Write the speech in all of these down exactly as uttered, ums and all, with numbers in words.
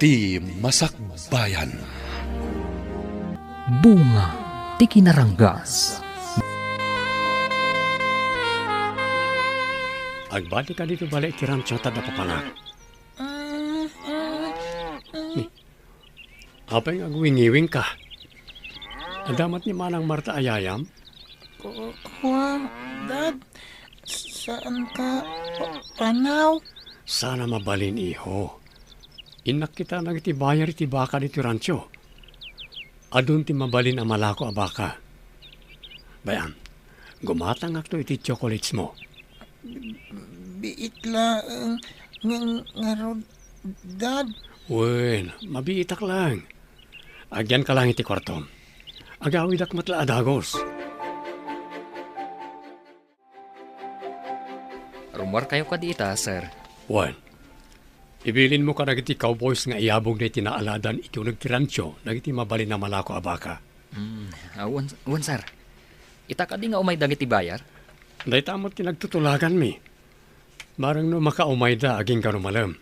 Ti Masakbayan. Bunga ti kinaranggas. Agbalik ka dito balik ti rancho ta dapapanak. Ni, apay nga agwingiwing ka? Adda met ni Manang Marta a yayam? Ku-, kua, Dad, saan ka pa-, panaw? Sana mabalin, iho. Innak kita dagiti bayar iti baka ditoy rancho. Adun ti mabalin a malako a baka. Bay-am, gumatangakto iti chocolates mo. Biit laeng nga, ngarud, Dad. Wen, mabiitak lang. Agyanka lang iti kuartom. Agawidak met la a dagus. Rummuarkayo kadi ita, sir. Wen, ibilinmo kadagiti cowboys nga iyabogda iti naaladan iti uneg ti rancho dagiti mabalin a malako a baka. Mm, ah, wen, wen, sir. Ita kadi nga umay dagiti bayar? Dayta met ti nagtutulaganmi. Bareng no makaumayda agingga no malem.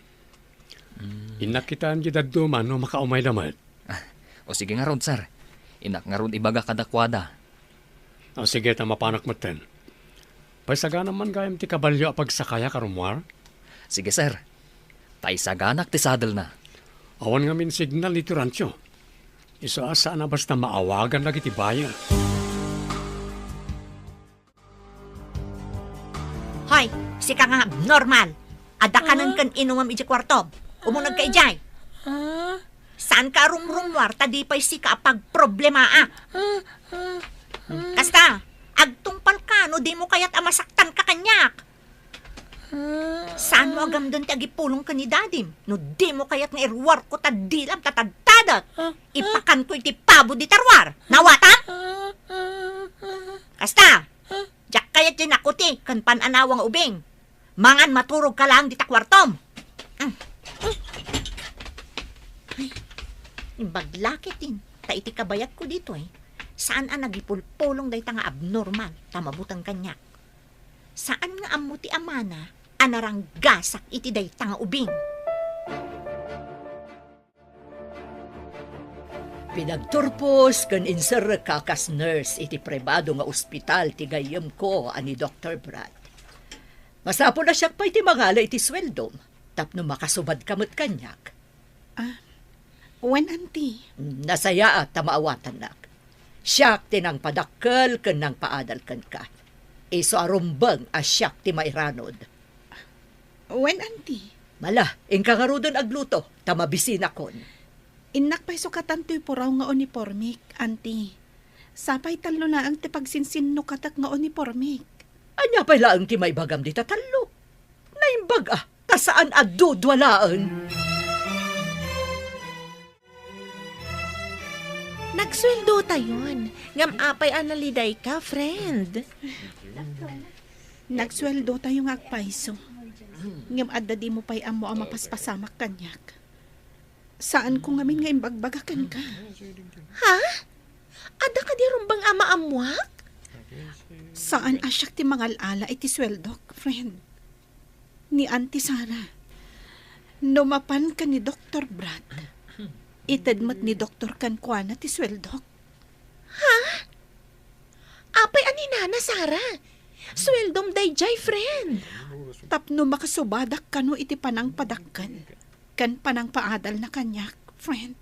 Mm. Innak kitaen diay dadduma no makaumayda met. Ah, o sige ngarud, sir. Innak ngarud ibaga kadakuada. O sige, ta mapanak metten. Paisaganam man gayam ti kabalio a pagsakayak a rummuar? Sige, sir. Paisaganak ti sadelna. Awan ngamin signal ditoy rancho. Isu a saan a basta maawagan dagiti bayar. Hoy, sika nga abnormal! Adda kanen ken inumem idiay kuartom. Umunegka idiay. Ah? Saanka a rumrummuar ta di pay sika a pagproblemaak. Kasta, agtungpalka no dimo kayat a masaktanka kaniak. Saanmo a gamden ti agipulong ken ni Dadim no dimo kayat nga iruarko ta dilam ta tadtadak. Ipakanko iti pabo dita ruar. Nawatam? Kasta, diak kayat diay nakuti ken pan-anawa nga ubing. Mangan maturogka laeng dita kuartom. Mm. Ay, imbag la ketdin, ta iti kabayagko ditoy, saan a nagipulpulong dayta nga abnormal ta mabuteng kaniak. Saan nga ammo ti amana a naranggasak iti dayta nga ubing. Pinagturpos ken inserrekka kas nurse iti pribado nga ospital ti gayyemko a ni Doktor Brad. Masapul a siak pay ti mangala iti sueldom tapno makasubadka met kaniak. Ah, wen, Auntie. Mm, nasayaat ta maawatannak. Siak ti nangpadakkel ken nangpaadal kenka. Isu a rumbeng a siak ti mairanod. Wen, Auntie. Mala, inka ngaruden agluto, ta mabisinakon. Innak pay sukatan toy puraw nga unipormik, Auntie. Sapay tallo laeng ti pagsinsinnukatek nga unipormik. Ania pay laeng ti maibagam dita tallo? Naimbag a, ta saan a dudua laeng. Nagsueldotayon. Ngem apay a nalidayka, friend? Nagsueldotayo nga agpayso. Ngem adda dimo pay ammo a mapaspasamak kaniak. Saanko ngamin nga imbagbaga kenka. Ha? Adda kadi rumbeng a maammoak? Saan a siak ti mangal-ala iti sueldok, friend. Ni Auntie Sara, no mapan ken ni Doktor Brad, ited met ni Doktor kenkuana ti sueldok. Ha? Apay a ni Nana Sara? Sueldom daydiay, friend. Tapno makasubadak kano iti panangpadakkel ken panangpaadalna kaniak, friend.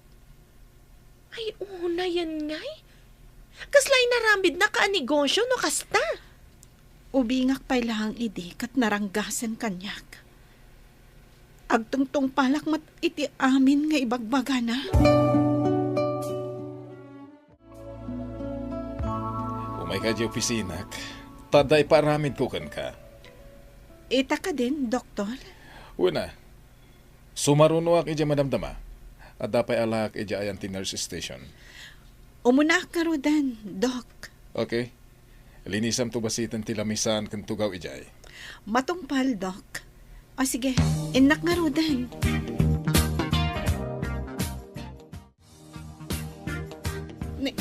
Ay, unayen ngay? Kasla inaramidnak a negosyo no kasta? Ubingak pay laeng idi ket naranggasen kaniak. Agtungtungpalak met iti amin nga ibagbagana. Umayka idiay opisinak, ta adda ipaaramidko kenka. Ita kadin, Doktor? Wen a, sumarunoak idiay madamdama. Adda pay alaak idiay ayan ti nurse station. Umunaak ngaruden, Doc. Okay. Linisamto basiten ti lamisan ken tugaw idiay. Matungpal, Doc. O sige, innak ngaruden. Ni,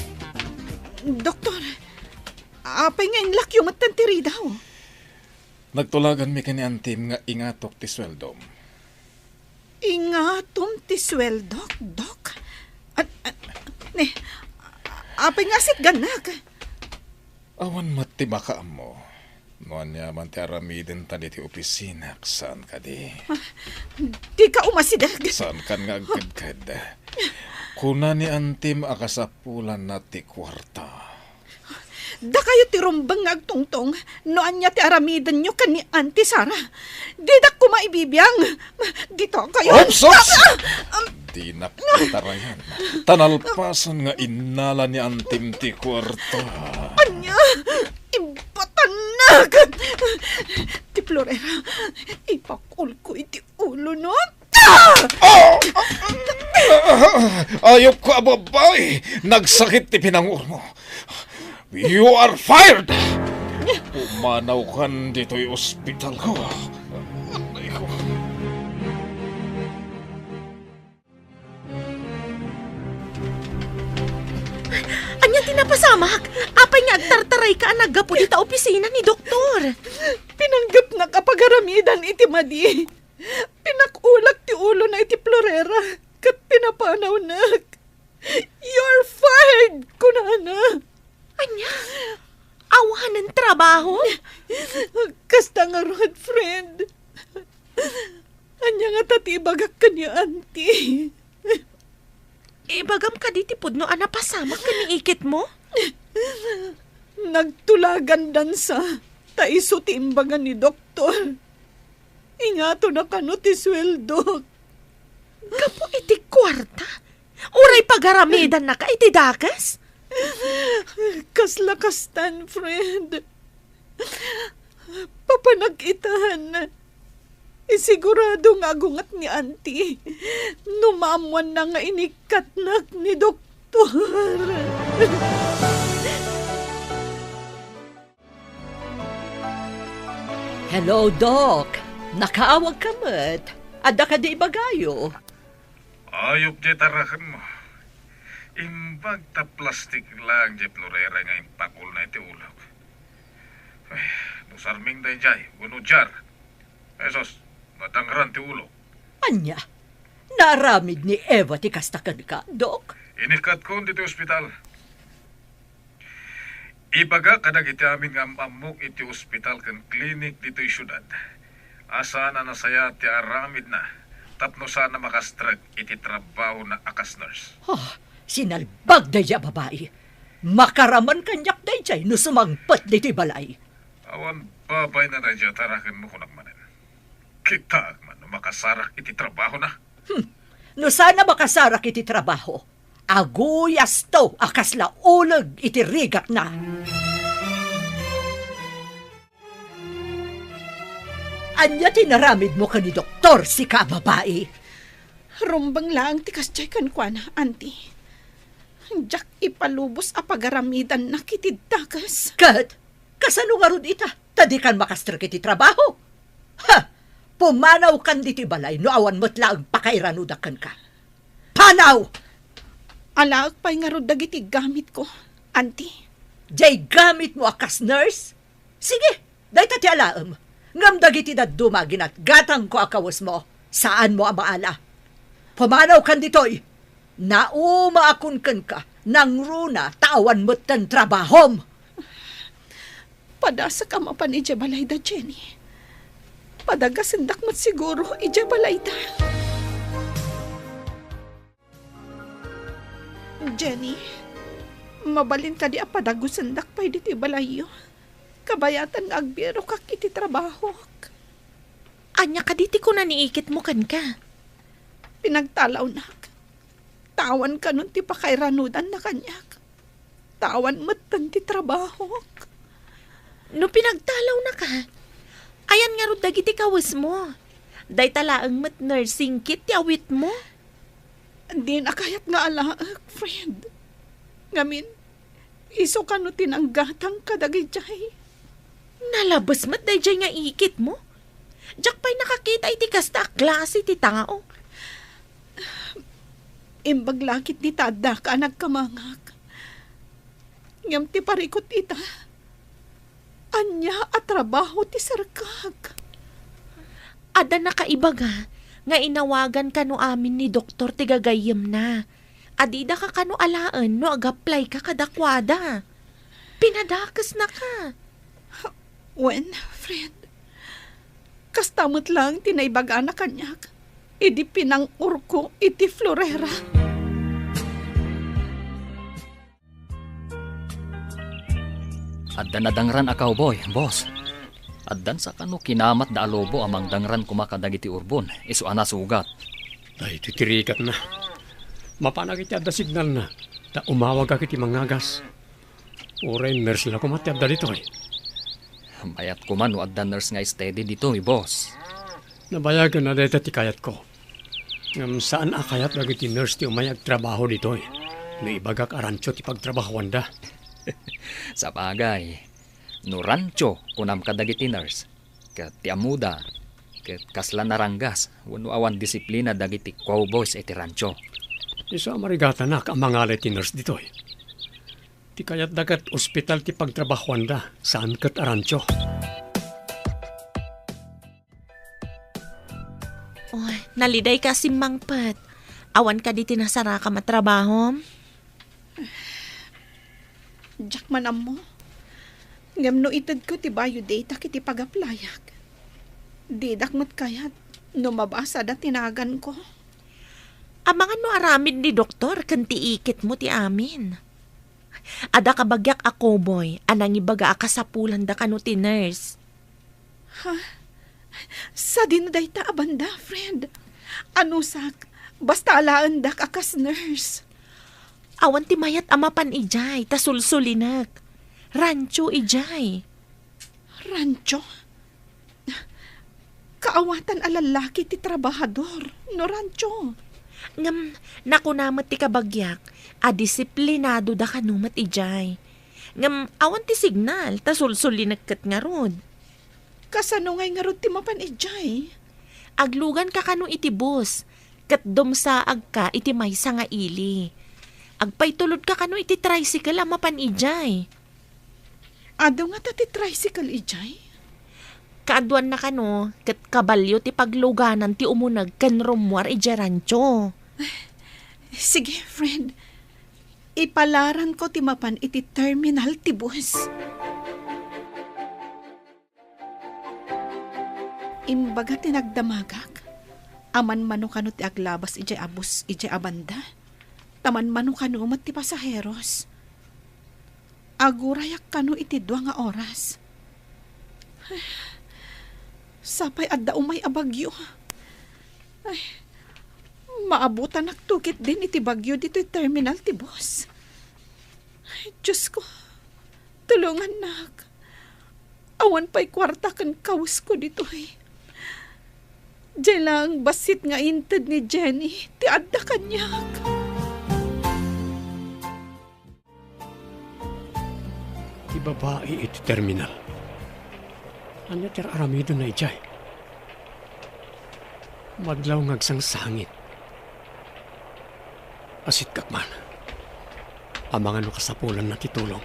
Doktor, apay nga inlakyo metten ti ridaw? Nagtulaganmi ken ni Antim nga ingatok ti sueldom. Ingatom ti sueldok, Dok? An-, an-, ne, apay nga sitgannak? Awan met ti makaammo no ania man ti aramidenta ditoy opisinak, saan kadi? Ah, dika umasideg. Saankan nga agkedked? Kuna ni antim a kasapulanna ti kuarta. Dakayo ti rumbeng nga agtungtong no ania ti aramidenyo ken ni Auntie Sara. Didak koma ibibiang. Dita kayo. Om, sus! Ah! Um, Dinak katarayan. Ta nalpasan nga innala ni antim ti kuarta. Ania? Ibatannak! Ti florera, ipakulko iti ulo, no? Ah! Ayupko a babai! Nagsakit ti pinangurmo. You are fired! Pumanawkan ditoy ospitalko. Aray ko. Ania ti napasamak? Apay nga agtartarayka a naggapu dita opisina ni doktor? Pinanggepnak a pagaramidan iti madi. Pinakulak ti ulona iti florera ket pinapanawnak. You're fired, kunana. Ania? Awanen trabaho? Kasta ngarud, friend. Ania ngata ti ibagak ken ni Auntie? Ibagam kadi ti pudno a napasamak ken ni ikitmo? Nagtulagan dansa ta isu ti imbaga ni doktor. Ingatona kano ti sueldok. Gapu iti kuarta? Uray pagaramidannaka iti dakes? Kasla kastan, friend. Papanak itan. Isigurado nga agunget ni Auntie no maammoanna nga inikkatnak ni doktor. Hello, Doc. Nakaawagka met. Adda kadi ibagayo? Ayup diay tarakenmo. Imbag ta plastik laeng diay florera nga impakulna iti ulok. Ay, no sarming daydiay, wenno jar. Jesus, madangran ti ulok. Ania? Naaramid ni Eva ti kasta kenka, Doc? Inikkatkon ditoy ospital. Ibaga kadagiti amin nga am-ammok iti ospital ken klinik ditoy siudad a saan a nasayaat ti aramidna tapno saan a makastrek iti trabahona a kas nurse. Ah, sinalbag daydiay a babai. Makaraman kaniak daydiay no sumangpet ditoy balay. Awan babayna daydiay a tarakenmo, kunak manen. Kitaek man no makasarak iti trabahona. Hmm. No saan a makasarak iti trabaho, aguyasto a kasla uleg iti rigatna. Ania ti naramidmo ken ni doktor, sika a babai? Rumbeng laeng ti kasdiay kenkuana, Auntie. Diak ipalubos a pagaramidannak iti dakes. Ket kasano ngarud ita? Ta dikan makastrek iti trabaho. Ha! Pumanawkan ditoy balay no awan met laeng pakairanudak kenka. Panaw! Alaek pay ngarud dagiti gamitko, Auntie. Diay gamitmo a kas nurse? Sige, dayta ti alaem. Ngem dagiti dadduma a ginatgatangko a kawesmo, saanmo a maala. Pumanawkan ditoy. Naumaakon kenka, nangruna ta awan metten trabahom. Padasek a mapan idiay balayda, Jenny. Padagasendak met siguro idiay balayda. Jenny, mabalin kadi a padagusendak pay ditoy balayyo? Kabayatan nga agbirokak iti trabahok. Ania kadi ti kuna ni ikitmo kenka? Pinagtalawnak. Ta awan kanon ti pakairanudanna kaniak. Ta awan metten ti trabahok. No pinagtalawnaka, ayan ngarud dagiti kawesmo? Dayta laeng met nursing kit ti awitmo? Dinak kayat nga alaek, friend. Ngamin, isu kano ti nanggatang kadagijay? Nalabes met dayjay nga ikitmo? Diak pay nakakita iti kasta a klase ti tao. Imbag la ketdi ta addaka a nagkamangak. Ngem ti parikut ita, ania a trabaho ti serkak? Adda nakaibaga nga inawagan kano amin ni doktor ti gagayyemna. A didaka kano alaen no agaplayka kadakuada. Pinadakesnaka. Wen, Fred, kasta met laeng ti naibagana kaniak idi pinang-urko iti florera. Adda nadangran a cowboy, boss. Addan sa kano kinamatda a lobo a mangdangran koma kadagiti urbon, isu a nasugat. Daytoy ti rikatna. Mapanak iti adda signalna, ta umawagak iti mangagas. Uray nurse la koma ti adda ditoy. Mayat koma no adda nurse nga steady ditoy, boss. Nabayagen a dayta ti kayatko. Ngem saan a kayat dagiti nurse ti umay agtrabaho ditoy no ibagak a rancho ti pagtrabahoanda. Sabagay, no rancho, kunam kadagiti nurse, ket ti ammoda, ket kasla naranggas wenno awan disiplina dagiti cowboys iti rancho. Isu a marigatanak a mangala iti nurse ditoy. Ti kayatda ket ospital ti pagtrabahoanda, saan ket a rancho. Oy, nalidayka a simmangpet. Awan kadi ti nasarakam a trabahom? Diak man ammo. Ngem no itedko ti bayo dayta iti pagaplayak, didak met kayat no mabasada ti naganko. Amangan no aramid ni doktor ken ti iketmo ti amin. Adda kabagiak a cowboy a nangibaga a kasapulanda kano ti nurse. Ha? Sadino dayta a banda, Fred? Anusak, basta alaendak a kas nurse. Awan ti mayat a mapan idiay ta sulsulinek. Rancho idiay. Rancho? Kaawatan a lallaki ti trabahador no rancho. Ngem nakuna met ti kabagiak a disiplinado da kano met idiay. Ngem awan ti signal ta sulsulinek ket ngarud. Kasano ngay ngarud ti mapan idiay? Agluganka kano iti bus ket dumsaagka iti maysa nga ili. Agpaytulodka kano iti tricycle a mapan idiay. Adu ngata ti tricycle idiay? Kaaduanna kano ket kabalio ti pagluganan ti umuneg ken rummuar idiay rancho. Sige, friend. Ipalaranko ti mapan iti terminal ti bus. Imbaga ti nagdamagak, a manmano kano ti aglabas idiay a bus idiay a banda, ta manmano kano met ti pasaheros. Agurayak kano iti dua nga oras. Sapay adda umay a bagyo. Ay, maabutanakto ketdin iti bagyo ditoy terminal ti bus. Ay, Diosko, tulongannak. Awan pay kuarta ken kawesko ditoy. Diay laeng bassit nga inted ni Jenny ti adda kaniak. Ti babai iti terminal. Ania ti ar-aramidenna idiay? Madlaw nga agsangsangit. Asitkak man. Amangan no kasapulanna ti tulong.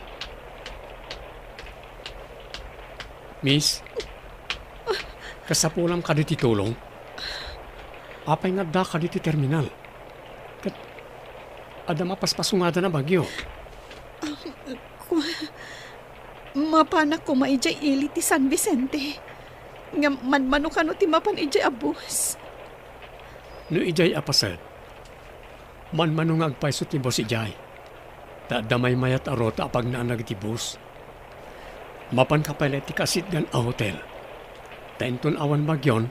Miss, kasapulam kadi ti tulong? Apay nga adda kadi ti terminal? Ket adda mapaspasungadan a bagyo. Ku-, mapanak koma idiay ili ti San Vicente. Ngem manmano kano ti mapan idiay a bus? No idiay a paset, manmano nga agpayso ti bus idiay. Ta adda maymayat a ruta a pagnaanag iti bus. Mapanka pay la iti kaasitgan a hotel. Ta inton awan bagyon,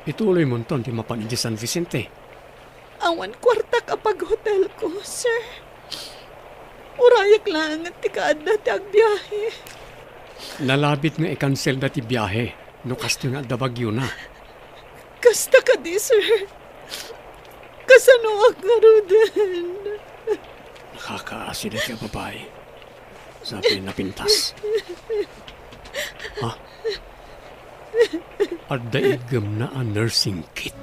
ituloymonton ti mapan idiay San Vicente. Awan kuartak a paghotelko, sir. Urayak laeng ti kaadda ti agbiahe. Nalabit nga ikanselda ti biahe no kastoy nga adda bagyona. Kasta kadi, sir. Kasanoak ngaruden? Nakakaasi daytoy a babai. Sa napintas. Ha? Adda iggemna a nursing kit.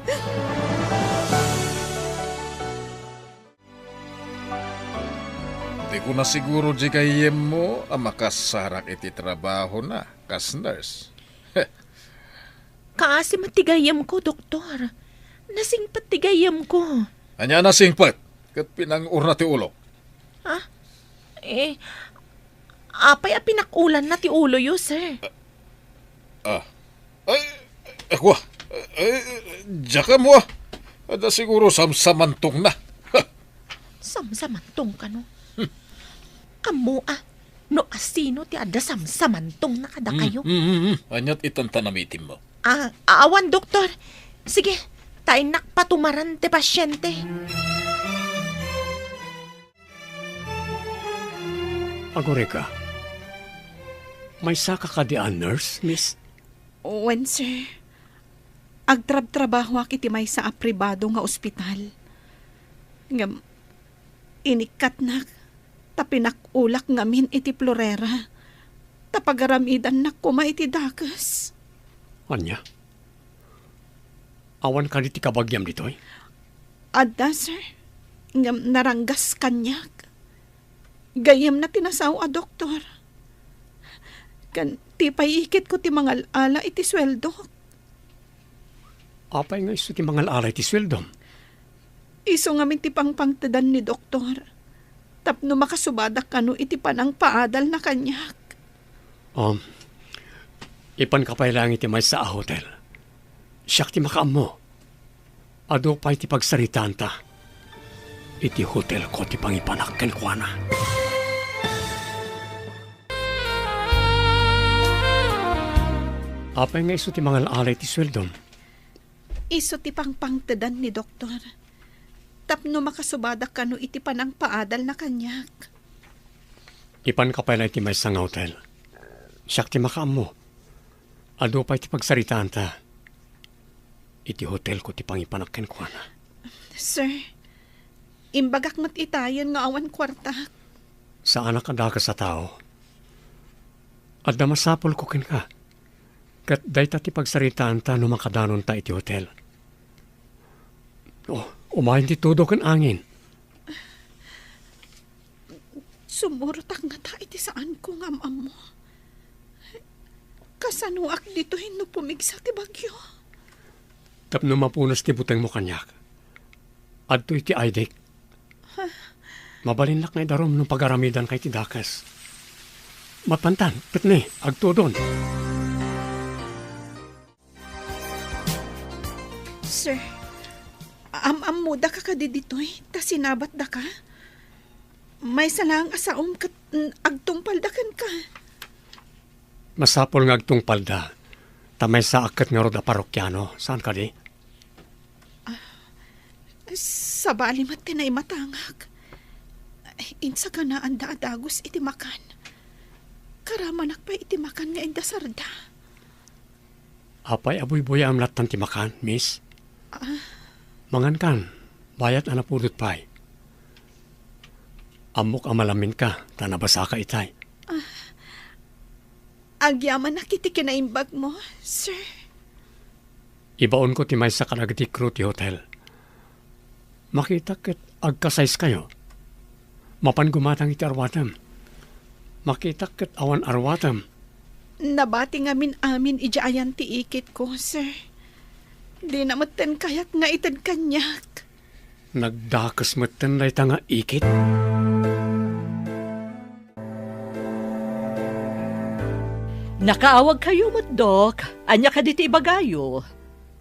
Di ko na siguro di gayyemmo a makasarak iti trabahona kas nurse. Kaasi met ti gayyemko, doktor. Nasingpet ti gayyemko. Ania a nasingpet? Ket pinang-orna ti ulok. Ha? Eh, apay a pinak-ulanna ti uloyo, sir? Ah. Ay, eh, kua. Eh, diak ammo, ah. Adda siguro samsamantongna. Samsamantong kano? Hmm. Ammo, ah, no asino ti adda samsamantongna kadakayo? Mm, mm, mm, mm. Aniat itan ta namitimmo? Ah, awan, doktor. Sige, ta innak patumaran ti pasyente. Agurika, maysaka kadi a nurse, miss? Wen, sir. Agtrabtrabahoak iti maysa a pribado nga ospital. Ngem, inikkatnak ta pinak-olak ngamin iti Florera, ta pagaramidannak koma iti dakes. Ania? Awan kadi ti kabagiam ditoy? Adda, sir. Ngem naranggas kaniak. Gayyemna ti nasao a doktor. Ken ti pay ikitko ti mangal-ala iti sueldok. Apay nga isu ti mangal-ala iti sueldom? Isu ngamin ti pangpangtedan ni doktor tapno makasubadak kano iti panangpaadalna kaniak. Um, ipanka pay laeng iti maysa a hotel. Siak ti makaammo. Adu pay ti pagsaritaanta. Iti hotelko ti pangipanak kenkuana. Apay nga isu ti mangal-ala iti sueldom? Isu ti pangpangtedan ni doktor tapno makasubadak kano iti panangpaadalna kaniak. Ipanka pay la iti maysa nga hotel. Siak ti makaammo. Adu pay ti pagsaritaanta. Iti hotelko ti pangipanak kenkuana. Sir, imbagak met itayen nga awan kuartak. Saanak a dakes a tao. Adda masapulko kenka. Ket dayta ti pagsaritaanta no makadanonta iti hotel. Oh, umayen ti tudo ken angin. Sumurotak ngata iti saanko nga am-ammo. Kasanoak ditoy no pumigsa ti bagyo? Tapno mapunas ti butengmo kaniak. Adtoy ti aydek. Mabalinnak nga idarum no pagaramidanka iti dakes. Mapantan, ket ne, agtudon. Sir, am-ammodaka kadi ditoy ta sinabatdaka? Maysa laeng a saom ket, mm, agtungpalda kenka. Masapul nga agtungpalda, ta maysaak ket ngarud a parokiano, saan kadi? Ah, sabali met ti naimatangak. Insaganaanda a dagus iti makan. Karamanak pay iti makan nga indasarda. Apay a buybuyaem lattan ti makan, miss? Ah. Mangankan, bayat a napudot pay. Ammok a malaminka, ta nabasaka itay. Ah. Agyamanak iti kinaimbagmo, sir. Ibaonko ti maysa kadagiti crew ti hotel. Makitak ket agkasayskayo. Mapan gumatang iti arwatem. Makitak ket awan arwatem. Nabati ngamin amin idiay ayan ti ikitko, sir. Dina metten kayat nga ited kaniak. Nagdakes metten dayta nga ikit. Nakaawagkayo met, Dok. Ania kadi ti ibagayo?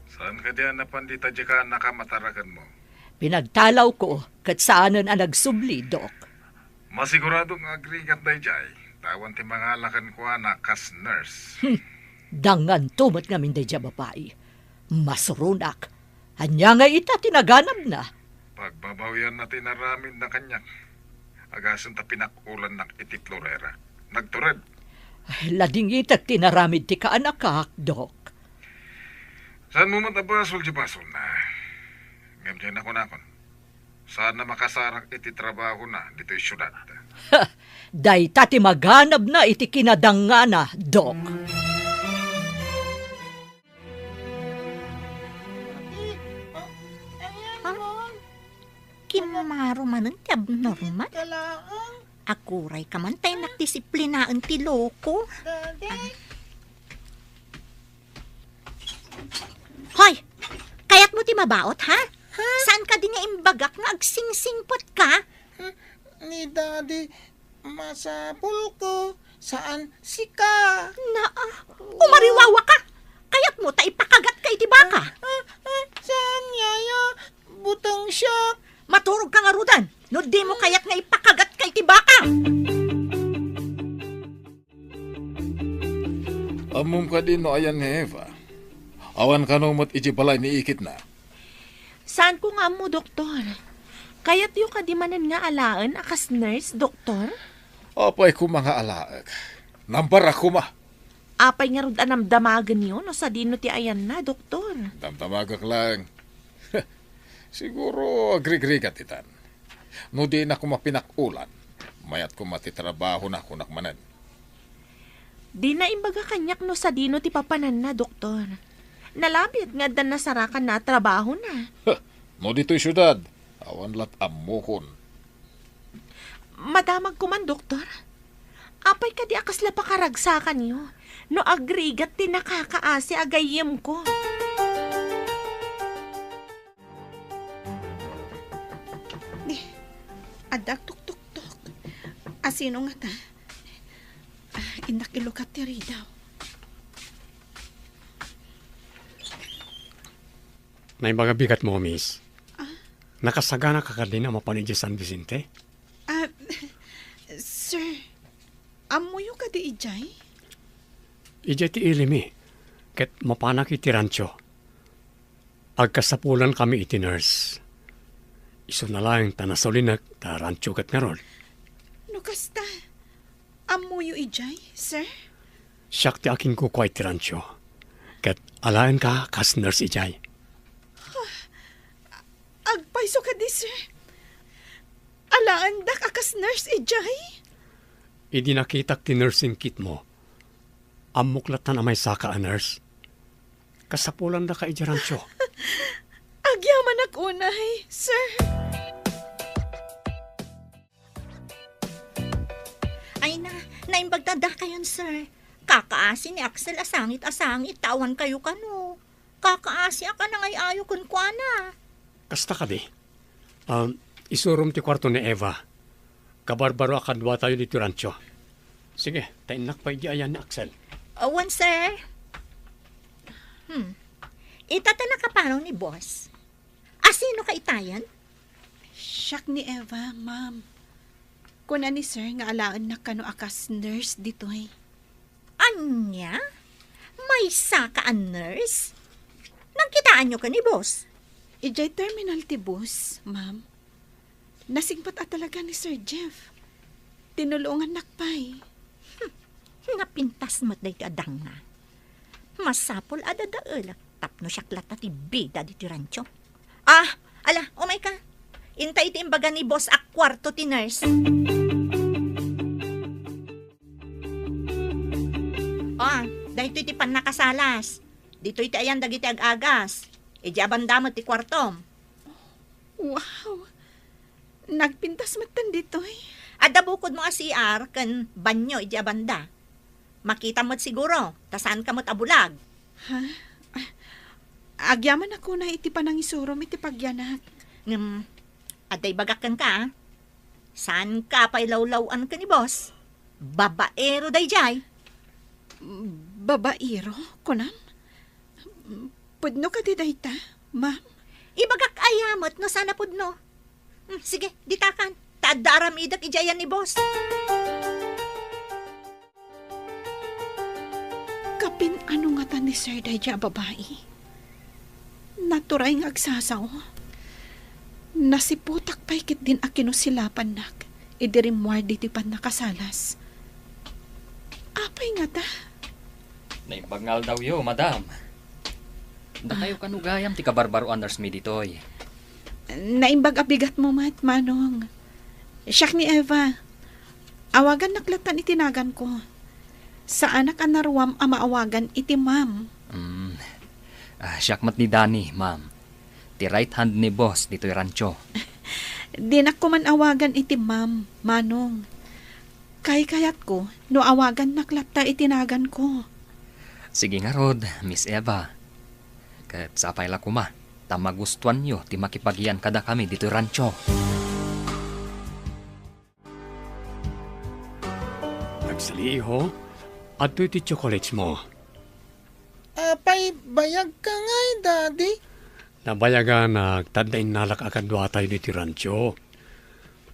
Saan kadi a napan dita diay kaanakam a tarakenmo? Pinagtalawko, ket saanen a nagsubli, Dok. Masigurado nga agrigat daydiay, ta awan ti mangala kenkuana kas nurse. Hmm. Danganto met ngamin daydiay a babai. Masuronak. Ania ngay ita ti naganabna? Pagbabawianna ti inaramidna kaniak. Agasem ta pinak-ulannak iti Florera. Nagtured. Ay, ladingitek ti inaramid ti kaanakak, Dok. Saanmo met a basol ti basolna. Ngem diay nakunakon. Saan a makasarak iti trabahona ditoy siudad. Ha! Dayta ti maganabna iti kinadangngana, Dok. Ha? Kimmaro manen ti abnormal? Akuray ka man ta innak disiplinaen ti loko. Hoy! Kayatmo ti mabaut, ha? Ha? Saan kadi nga imbagak nga agsingsingpet ka? Hmm, ni Daddy, masapul ko, saan sika. Naa, umariwawa ka! Kayatmo ta ipakagat ka iti baka? Ah, ah, saan, Yaya? Buteng siak. Maturog ka ngaruden, no dimo kayat nga ipakagat ka iti baka! Ammom kadi no ayan ni Eva? Awan kano met iti balay ni iketna. Saan ko nga ammo, Doktor. Kayatyo kadi manen nga alaen a kas nurse, Doktor? Apay koma nga alaek. Nambarak koma. Apay ngarud a namdamagenyo no sadino ti ayanna, Doktor? Damdamagek laeng. Siguro agrigrigat itan. No dina koma pinak-ulan, mayat koma ti trabahona, kunak manen. Dina imbaga kaniak no sadino ti papananna, Doktor. Nalabit nga adda nasarakanna a trabahona. Huh, no ditoy siudad, awan lat ammokon. Madamag koman, Doktor. Apay kadi a kasla pakaragsakanyo no agrigat ti nakakaasi a gayyemko? Di, adda agtuktoktok. Asino ngata? Ah, innak ilukat ti ridaw. Naimbag a bigatmo, miss. Ah? Nakasagana ka kadin a mapan idiay San Vicente? Ah, sir, ammoyo kadi idiay? Idiay ti ilimi, ket mapanak iti rancho. Agkasapulankami iti nurse. Isuna laeng ta nasulinek ta rancho ket ngarud. No kasta, ammoyo idiay, sir? Siak ti akinkukua iti rancho. Ket alaenka kas nurse idiay. Agpayso kadi, sir? Alaendak a kas nurse idiay? Idi nakitak ti nursing kitmo, ammok lattan a maysaka a nurse. Kasapulandaka idiay rancho. Agyamanak unay, sir. Ay na, naimbag ta dakayon, sir. Kakaasi ni Axel a sangit a sangit, ta awan kayo kano. Kakaasiak a nangay-ayo kenkuana. Kasta kadi? Um, isurom ti kuarto ni Eva. Kabarbaro a kaduatayo ditoy rancho. Sige, ta innak pay di ayan ni Axel. Awan, sir. Hmm. Ita ta nakapanaw ni boss. Asino ka itayen? Siak ni Eva, ma'am. Kuna ni sir nga alaennak kano a kas nurse ditoy. Ania? Maysaka a nurse? Nagkitaanyo ken ni boss? Idiay terminal ti bus, ma'am. Nasingpet a talaga ni Sir Jeff. Tinulongannak pay. Hmm. Napintas met daytoy a dangna. Masapul a dadaelek tapno siak latta ti bida ditoy rancho. Ah, ala, umay ka. Inta iti imbaga ni boss a kuarto ti nurse. Ah, daytoy ti pannakasalas. Ditoy ti ayan dagiti ag-agas. Idiay a banda met ti kuartom. Wow! Nagpintas metten ditoy. Adda bukodmo a C R ken banyo idiay a banda. Makitam met siguro, ta saanka met a bulag. Ha? Ah, agyamanak unay iti panangisurom iti pagyanak. Ngem, adda ibagak kenka, ah. Saanka pay lawlaw-an ken ni boss. Babaero daydiay. Babaero, kunam? Pudno kadi dayta, ma'am? Ibagak aya met no saan a pudno. Hmm, sige, ditakan. Ta adda aramidek idiay ayan ni boss. Kapin-ano ngata ni Sir daydiay a babai? Naturay nga agsasao. Nasiputak pay ketdin a kinusilapannak idi rimmuar ditoy pannakasalas. Apay ngata? Naimbag nga aldawyo, madam. Dakayo kano gayam ti kabarbaroan a nurse mi ditoy. Naimbag a bigatmo met, Manong. Siak ni Eva. Awagannak lattan iti naganko. Saanak a naruam a maawagan iti ma'am. Mm. Ah, siak met ni Danny, ma'am. Ti right hand ni boss ditoy rancho. Dinak koman awagan iti ma'am, Manong. Kaykayatko no awagannak latta iti naganko. Sige ngarud, Miss Eva. Ket sapay la koma. Ta magustuanyo ti makipagian kadakami ditoy rancho. Agsaliho, adtoy ti chocolate mo. Apay, bayagka ngay, Daddy? Nabayaganak, ta adda innalak a kaduatayo ditoy rancho.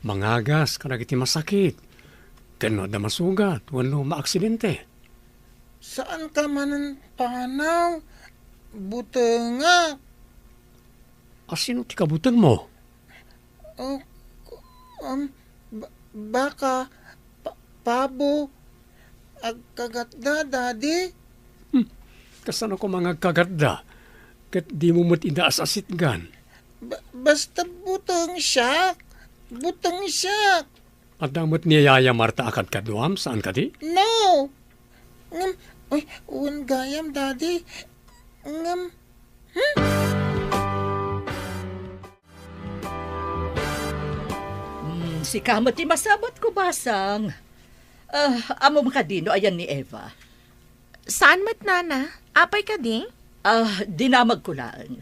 Mangagas kadagiti masakit, ken no adda masugat wenno maaksidente. Saanka manen panaw? Butengak. Asino ti kabutengmo? Oh, um, ba-, baka, pa-, pabo, agkagatda, Daddy. Hmm, kasano koma nga agkagatda? Ket dimo met ida as-asitgan? Ba-, basta buteng siak. Buteng siak. Adda met ni Yaya Marta a kadkaduam, saan kadi? No! Ngem, uy, wen gayam, Daddy. Ngem, hmm? Hmm, sika met ti masabot ko, Basang. Ah, ammom kadi no ayan ni Eva? Saan met, Nana? Apay kadi? Ah, dinamagko laeng.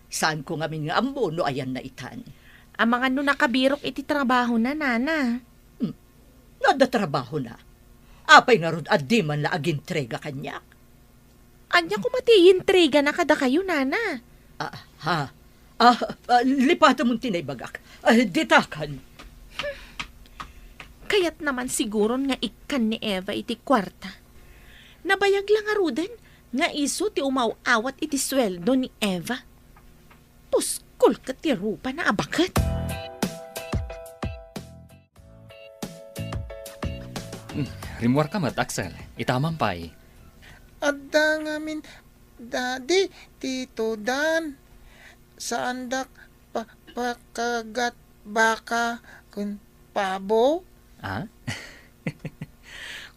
Saanko ngamin nga ammo no ayanna itan. Amangan no nakabirok iti trabahona, Nana. Hmm. No adda trabahona, apay ngarud a di man la agintrega kaniak? Ania koma ti iintrigana kadakayo, Nana? Ah, ha? Ah, ah, lipatemon ti naibagak. Ah, ditakan. Kayatna man siguron nga ikkan ni Eva iti kuarta. Nabayag la ngaruden nga isu ti umaw-awat iti sueldo ni Eva. Puskol ket ti rupana a baket. Hmm, rimmuarka met, Axel. Itaman pay. Adda ngamin, Daddy, Tito Dan. Saandak pa-, pakagat baka ken pabo? Ah?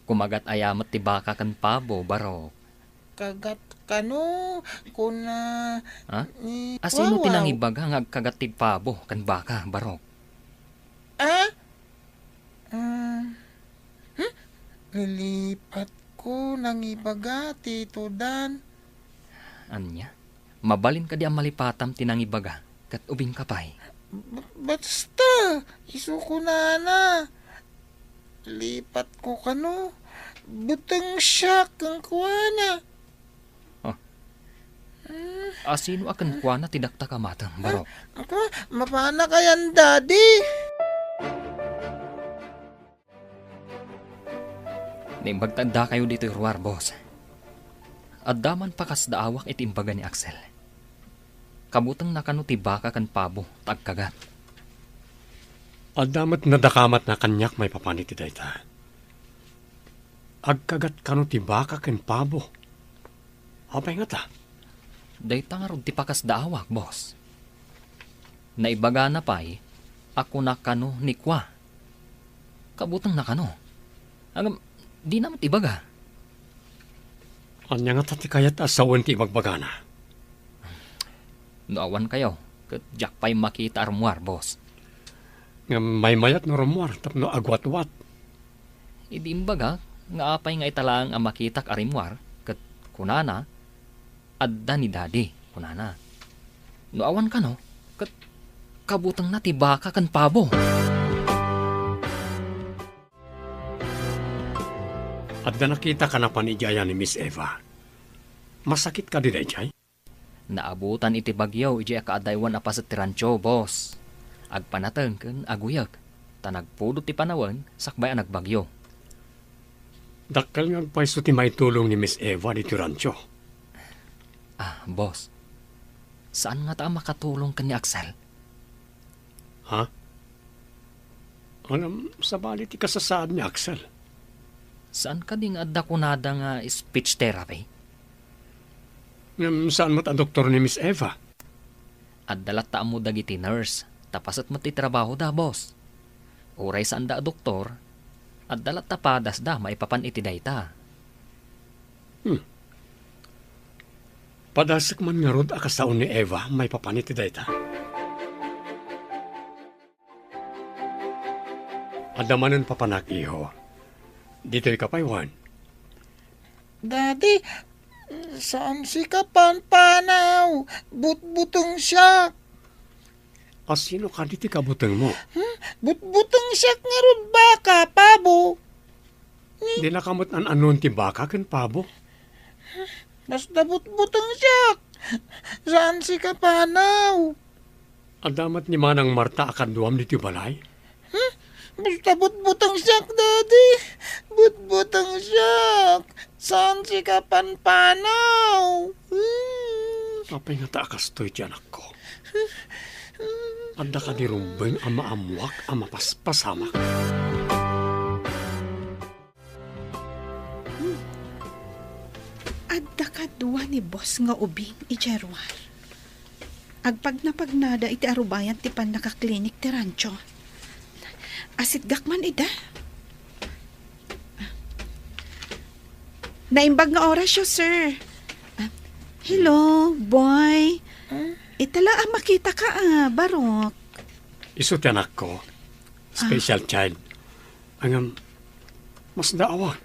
Kumagat aya met ti baka ken pabo, Barok? Kagat kano, kuna Ha? ni Asino ti Wawaw. Nangibaga nga agkagat ti pabo ken baka, Barok? Ah? Ah, hmm? Nilipat ko nangibaga, Tito Dan. Ania? Mabalin kadi a malipatam ti nangibaga, ket ubingka pay? B-, basta, isu kunana. Lipat ko kano, buteng siak kenkuana. Oh. Hmm. Asino a kenkuana ti dakta kamatem, Barok? Ako, mapana kayan, Daddy. Naimbag ta addakayo ditoy ruar, boss. Adda man pakasdaawak iti imbaga ni Axel. Kabutengna kano ti baka ken pabo ta agkagat. Adda met nadakamatna kaniak maipapan iti dayta. Agkagat kano ti baka ken pabo? Apay ngata? Dayta ngarud ti pakasdaawak, boss. Naibagana pay a kuna kano ni Kua. Kabutengna kano. Ngem, dina met ibaga. Ania ngata ti kayat a sawen ti ibagbagana? No awan kayo, ket diak pay makita a rummuar, boss. Ngem maymayat no rummuar tapno agwatwat. Idi imbagak nga apay nga ita laeng a makitak a rimmuar, ket kunana, "Adda ni Daddy," kunana. No awan kano, ket kabutengna ti baka ken pabo. Adda nakita ka napan idiay a ni Miss Eva. Masakit kadi daydiay? Naabutan iti bagyo idiay a kaadaywan a paset ti rancho, boss. Agpanateng ken aguyek, ta nagpudot ti panawen sakbay a nagbagyo. Dakkel nga agpayso ti maitulong ni Miss Eva ditoy rancho. Ah, boss. Saan ngata a makatulong ken ni Axel? Ha? Ngem, sabali ti kasasaad ni Axel. Saan kadi nga adda kunada nga speech therapy? Ngem, saan met a doktor ni Miss Eva? Adda latta ammo dagiti nurse, ta paset met ti trabahoda, boss. Uray saanda a doktor, adda latta padasda maipapan iti dayta. Hmm. Padasek man ngarud a kasao ni Eva maipapan iti dayta. Adda manen papanak, iho. Ditoy ka pay, Juan. Daddy, Saan sika panpanaw. Butbuteng siak. Asino kadi ti kabutengmo? Hmm? Butbuteng siak ngarud baka, pabo. Ni- Dinaka met an-anon ti baka ken pabo? Basta butbuteng siak. Saan sika panaw. Adda met ni Manang Marta a kaduam ditoy balay? Hmm? Basta butbuteng siak, Daddy. Butbuteng siak. Saan sika panpanaw. Hmm. Apay ngata a kastoy ti anakko? Adda kadi rumbeng a maammoak a mapaspasamak? Hmm. Adda kadua ni boss nga ubing idiay ruar. Agpagnapagnada iti arubayan ti pannakaklinik ti rancho. Asitgak man ida. Naimbag nga orasyo, sir. Ah, hello, boy. Ita la a makitaka, ah, Barok. Isu ti anakko. Special child. Ngem, masdaawak.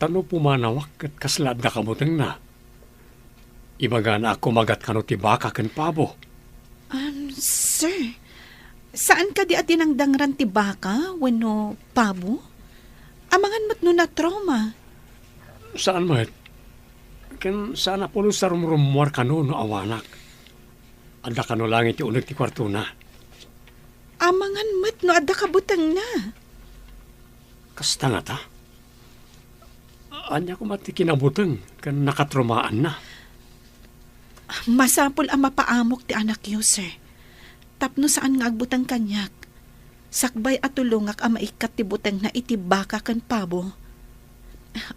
Ta no pumanawak ket kasla adda kabutengna. Ibagana a kumagat kano ti baka ken pabo. Um, sir, saan kadi a dinangdangran ti baka wenno pabo? Amangan met no natrauma. Saan met. Ken saan a pulos a rumrummuar kano no awanak. Adda kano laeng iti uneg ti kuartona. Amangan met no adda kabutengna. Kasta ngata? Ania koma ti kinabuteng ken nakatraumaanna? Masapul a mapaamok ti anakyo, sir. Tapno saan nga agbuteng kaniak, sakbay a tulongak a maikkat ti butengna iti baka ken pabo.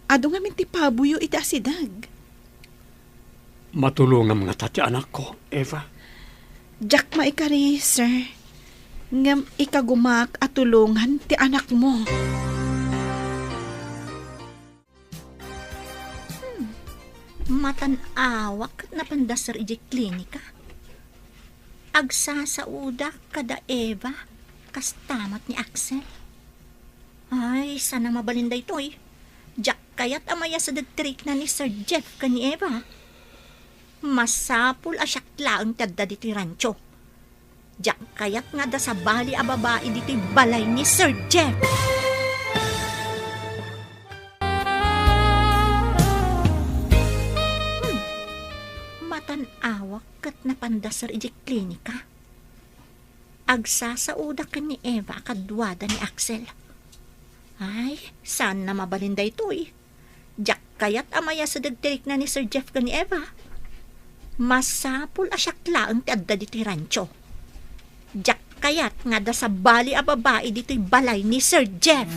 Adu ngamin ti paboyo iti asideg. Matulongam ngata ti anakko, Eva? Diak maikari, sir. Ngem ikagumaak a tulongan ti anakmo. Hmm. Matan-awak ket napanda, sir, idiay klinika. Agsasaoda kada Eva, kasta met ni Axel. Ay, saan a mabalin daytoy. Diak kayat a mayasideg ti rikna ni Sir Jeff ken ni Eva. Masapul a siak laeng ti adda ditoy rancho. Diak kayat nga adda sabali a babai ditoy balay ni Sir Jeff. Hmm. Matan-awak ket napanda, sir, idiay klinika. Agsasaoda ken ni Eva a kaduada ni Axel. Ay, saan a mabalin daytoy. Diak kayat a mayasideg ti rikna ni Sir Jeff ken ni Eva. Masapul a siak laeng ti adda ditoy rancho. Diak kayat nga adda sabali a babai ditoy balay ni Sir Jeff.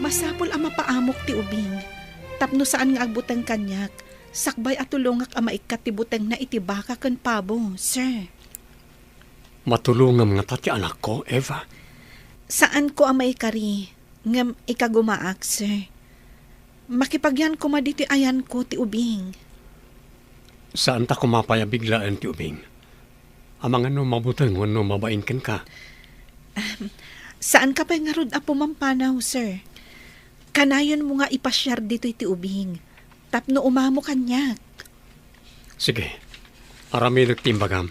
Masapul a mapaamok ti ubing, tapno saan nga agbuteng kaniak, sakbay a tulongak a maikkat ti butengna iti baka ken pabo, sir. Matulongam ngata ti anakko, Eva? Saanko a maikari, ngem ikagumaak, sir. Makipagyan koma ditoy ayanko ti ubing. Saanta koma pay a biglaen ti ubing. Amangan no mabuteng wenno mabain kenka. Ahem. Saanka pay ngarud a pumampanaw, sir. Kanayonmo nga ipasiar ditoy ti ubing tapno umamo kaniak. Sige. Aramidek ti imbagam.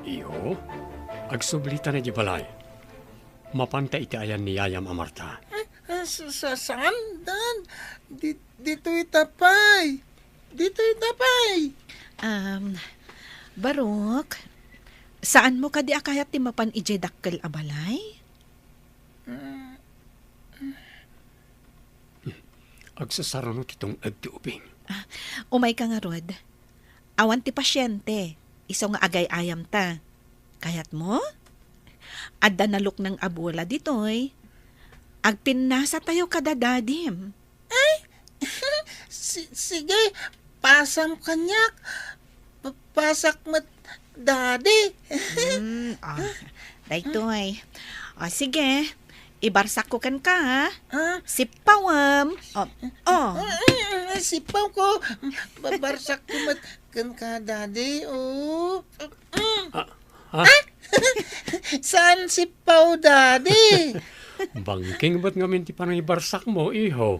Iyo, agsublita na di balay. Mapanta iti ayan ni yayam a Marta. Eh, eh, sa-, sa-, saan, Dan? Di-, ditoy ta pay. Ditoy ta pay. Um, Barok, saanmo kadi a kayat ti mapan idiay dakkel a balay? Mm. Agsasaruno ti tunged ti ubing. Ah, umayka ngarud. Awan ti pasiente, isu nga agay-ayamta. Kayatmo? Adda nalukneng a bola ditoy. Agpinnasatayo kada dadim. Ay, si-, sige, pasam kaniak. Pa-, pasak met, Daddy. Hmm, ah, daytoy. Ah, sige, ibarsakko kenka, ha? Ah. Sippawem. Oh, oh. Ah, ah, ah, sippaw ko. Babarsak ko met kenka, Daddy, oh. Mm. Ah, ha? Saan sippaw, Daddy? Bangking met ngamin ti panangibarsakmo, iho.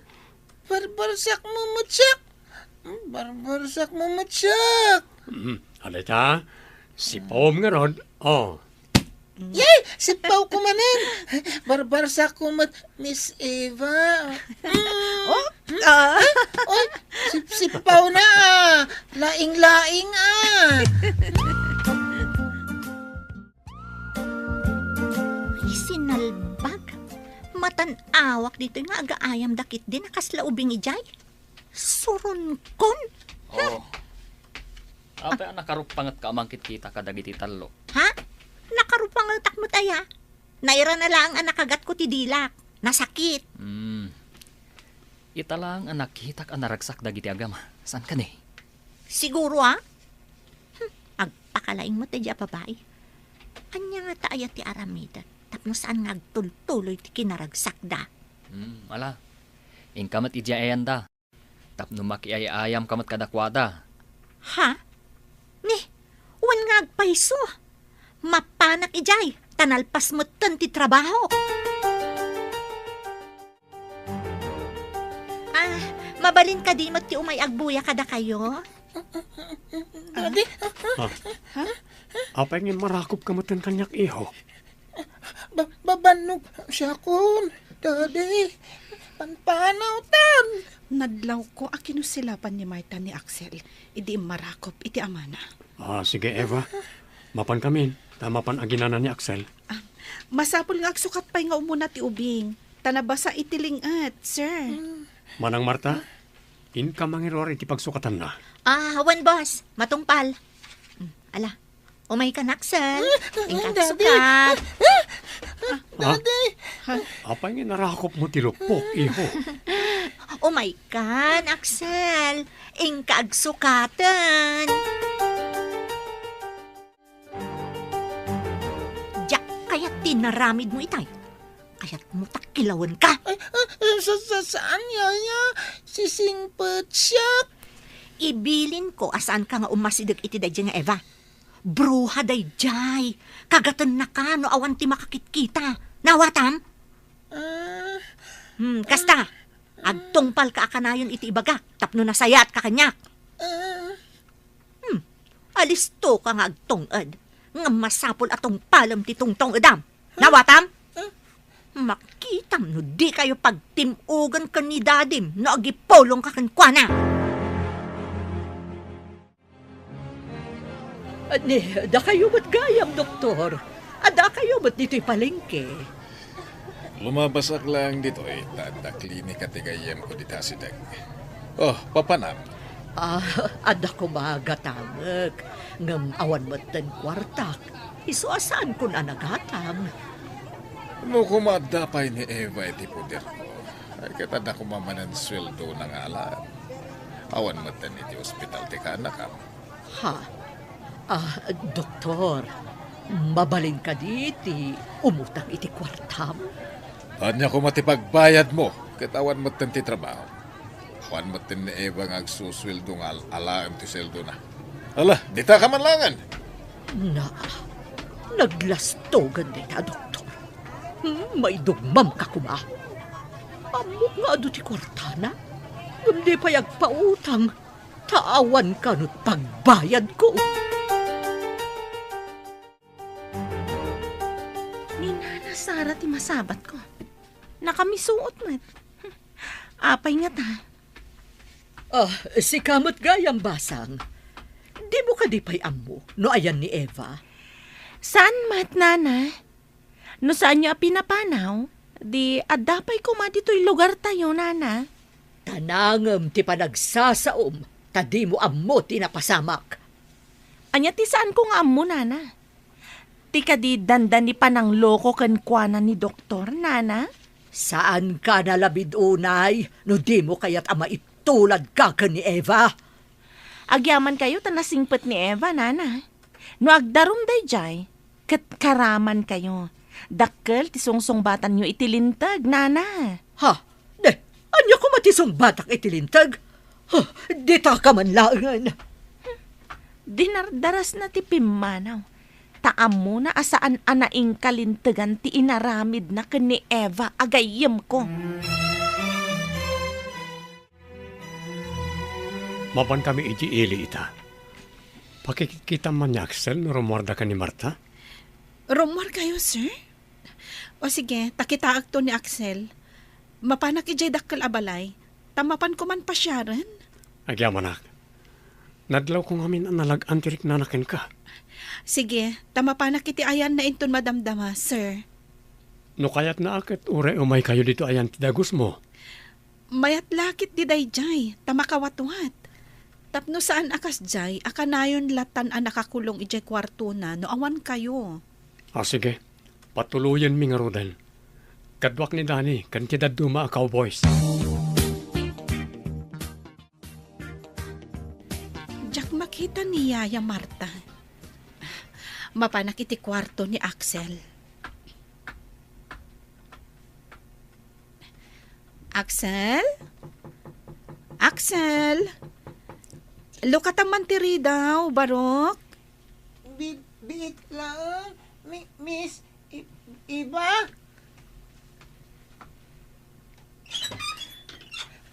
Barbarsakmo met siak. Barbarsakmo met siak. Mm, alita, sippawem ngarud. Oh. Yay! Sippawko manen. Barbarsakko met, Miss Eva. Mm. Oh, ah. Oy, sip-, sippaw na, ah. Laing-laing, ah. Ay, sinalbag. Matan-awak ditoy nga agaayam dakit din a kasla ubing idiay. Suronkon? Oh. Apay a nakarupangetka a mangkitkita kadagiti tallo? Ha? Nakarupangetak met aya? Nairana laeng a nakagatko ti dilak. Nasakit. Hmm. Ita laeng a nakitak a naragsak dagiti agama. Saan kadi? Siguro, ah? Hmm, agpakalaing met daydi a babai. Ania ngata aya ti aramidek tapno saan nga agtultuloy ti kinaragsakda? Hmm, ala. Inka met idiay ayanda. Tapno makiay-ayamka met kadakuada. Ha? Ni, wen nga agpayso. Mapanak idiay, ta nalpas metten ti trabaho. Ah, mabalin kadi met ti umay agbuya kadakayo? Daddy? Ah. Ha? Apay nga marakopka metten kaniak, iho? Ba-, babannog siakon, Daddy. Panpanawtan. Nadlawko a kinusilapan ni Marta ni Axel idi immarakop iti amana. Ah, sige, Eva. Mapankamin, ta mapan aginana ni Axel. Ah, masapul nga agsukat pay nga umuna ti ubing, ta nabasa iti ling-et, sir. Manang Marta, inka mangiruar iti pagsukatanna. Ah, wen, boss. Matungpal. Mm, ala. Umaykan, Axel. Inka agsukat. Ah? Daddy! Apay nga narakopmo ti luppok, iho? Umaykan, Axel. Inka agsukaten. Diak kayat ti naramidmo itay. Kayatmo ta kilawenka? Ay, ah, ah, sa-, sa-, saan, Yaya? Sisingpet siak. Ibilinko a saanka nga umasideg iti daydiay nga Eva. Bruha daydiay. Kagatennaka no awan ti makakitkita. Nawatam? Ah. Hmm, kasta. Agtungpalka a kanayon iti ibagak tapno nasayaatka kaniak. Ah. Hmm, alistoka nga agtung-ed. Ngem masapul a tungpalem ti tungtung-edam. Nawatam? Ah. Makitam no dikayo pagtim-ogen ken ni Dadim no agipulongka kenkuana. Ni, dakayo met gayam, Doktor. Addakayo met ditoy palengke. Lumabasak laeng ditoy, ta adda klinika ti gayyemko dita asideg. Oh, papanam? Ah, adda koma gatamek, ngem awan metten kuartak. Isu a saankon a nagatang. No koma adda pay ni Eva iti poderko, ay ket adda koma manen sueldona nga alaem. Awan metten iti ospital ti kaanakam. Ha? Ah, Doktor, mabalin kadi ti umutang iti kuartam? Ania koma ti pagbayadmo ket awan metten ti trabaho? Awan metten ni Eva nga agsusueldo nga al-alaem ti sueldona. Ala, ditaka man laengen! Na, naglastogan dayta, Doktor. Hmm, maidugmamka koma. Ammok nga adu ti kuartana, ngem di pay agpautang. Ta awan kano pagbayadko. Ni Nana Sara ti masabatko. Nakamisuot met. Apay ngata? Ah, sika met gayam, Basang. Dimo kadi pay ammo no ayan ni Eva? Saan met, Nana? No saanyo a pinapanaw, di adda pay koma ditoy lugartayo, Nana. Ta nangem ti panagsasaom, ta dimo ammo ti napasamak. Ania ti saanko nga ammo, Nana? Ti kadi dandani panangloko kenkuana ni Doktor, Nana? Saanka nalabid unay no dimo kayat a maiptuladka ken ni Eva? Agyamankayo ta nasingpet ni Eva, Nana. No agdarum daydiay, ket karamankayo. Dakkel ti sungsungbatanyo iti linteg, Nana. Ha? De, ania koma ti sungbatak iti linteg? Ha, ditaka man laengen. Dinardarasna ti pimmanaw. Ta ammona a saan a naingkalintegan ti inaramidna ken ni Eva a gayyemko. Mapankami iti ili ita. Pakikkitam man ni Axel no rummuarda ken ni Marta? Rummuarkayo, sir? O sige, ta kitaekto ni Axel. Mapanak idiay dakkel a balay, ta mapanko man pasiaren. Agyamanak. Nadlawko ngamin a nalag-an ti riknana kenka. Sige, ta mapanak iti ayanna inton madamdama, sir. No kayatna a ket uray umaykayo ditoy ayan ti dagusmo. Mayat la ket ti daydiay, ta makawatwat. Tapno saan a kasdiay, a kanayon latan a nakakulong idiay kuartona no awankayo. Ah, sige. Patuloyenmi ngaruden. Kaduak ni Danny ken ti dadduma a cowboys. Diak makita ni Yaya Marta. Mapanak iti kuarto ni Axel. Axel? Axel? Lukatan man ti ridaw, Barok. Bi-, biit laeng, Mi-, Miss I-, Eva?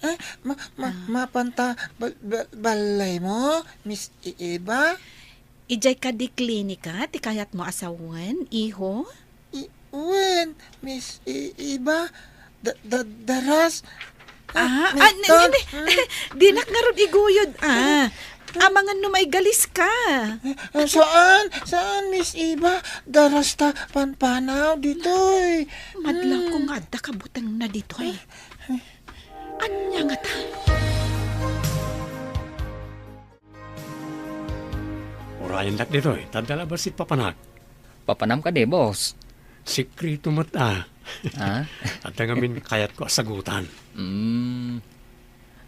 Ah, ma-, ma-, Ah. Mapanta bal-, bal-, balay mo, Miss I-, Eva? Idiay kadi klinika ti kayatmo a sawen, iho? I-, wen, Miss I-, Eva, da-, da-, daras. Ah, ah, ni-, ni-, ni-, dinak ngarud iguyod, ah. Amangan no maigalis ka. Ah, saan? Saan, Miss Eva? Daras ta panpanaw ditoy. Madlaw ko nga adda kabutengna ditoy. Ania ngata? Urayendak ditoy, ta adda la bassit papanak. Papanam kadi, boss? Sekreto met, ah. Ah? Adda ngamin kayatko a sagutan. Mm.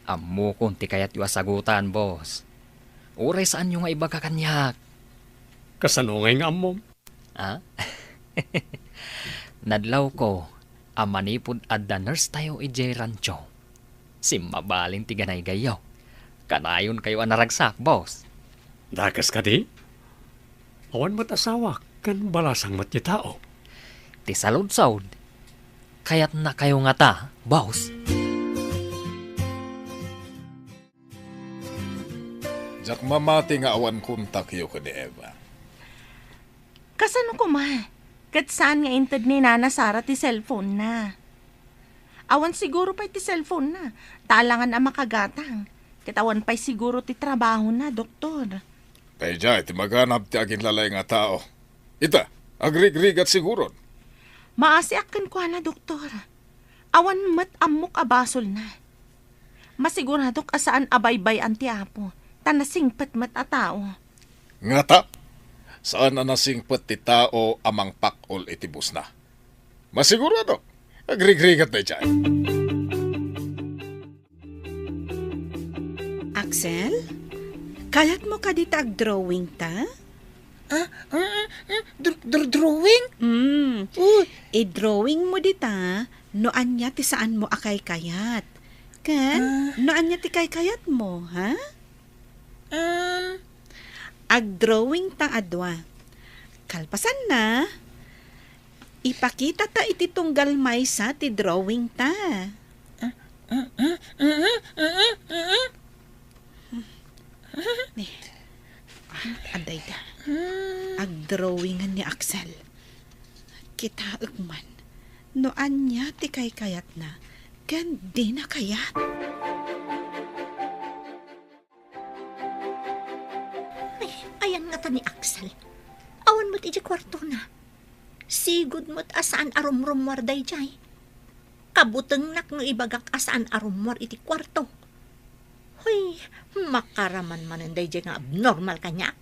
Ammokon ti kayatyo a sagutan, boss. Uray saanyo nga ibaga kaniak. Kasano ngay nga ammom? Ah? Nadlawko a manipud adda nurse tayo idiay rancho, simmabalin ti ganaygayyo. Kanayonkayo a naragsak, boss. Dakes kadi? Awan met asawak ken balasang met ti tao. Ti saludsod, kayatnakayo ngata, boss? Diak mamati nga awan kontakyo ken ni Eva. Kasano koma? Ket saan nga inted ni Nana Sara ti cellphone-na? Awan siguro pay ti cellphone-na, ta alangan a makagatang. Ket awan pay siguro ti trabahona, Doktor. Daydiay ti maganab ti aginlalay nga tao. Ita, agrigrigat siguron. Maasiak kenkuana, Doktor. Awan met ammok a basolna. Masiguradok a saan a baybay-an ti Apo, ta nasingpet met a tao. Ngata, saan a nasingpet ti tao a mangpak-ol iti busna. Masiguradok, agrigrigat daydiay. Axel, kayatmo kadi ta agdrawing ta? Ah, ah, ah, dr-, dr-, drawing? Mm. Uy. I-drawing mo dita no ania ti saanmo a kaykayat. Ken, Ah. no ania ti kaykayatmo, ha? Um. Agdrawing ta a dua. Kalpasanna, ipakita ta iti tunggal maysa ti drawing ta. Ah, ah, ah, ah, ah, ah, ah. Ni, ah, adda ida. Agdrawingan ni Axel. Kitaek man no ania ti kaykayatna ken dina kayat. Ay, ayan ngata ni Axel. Awan met iti kuartona. Sigud met a saan a rumrummuar daydiay. Kabutengnak no ibagak a saan a rummuar iti kuarto. Hoy, makaraman manen daydiay nga abnormal kaniak.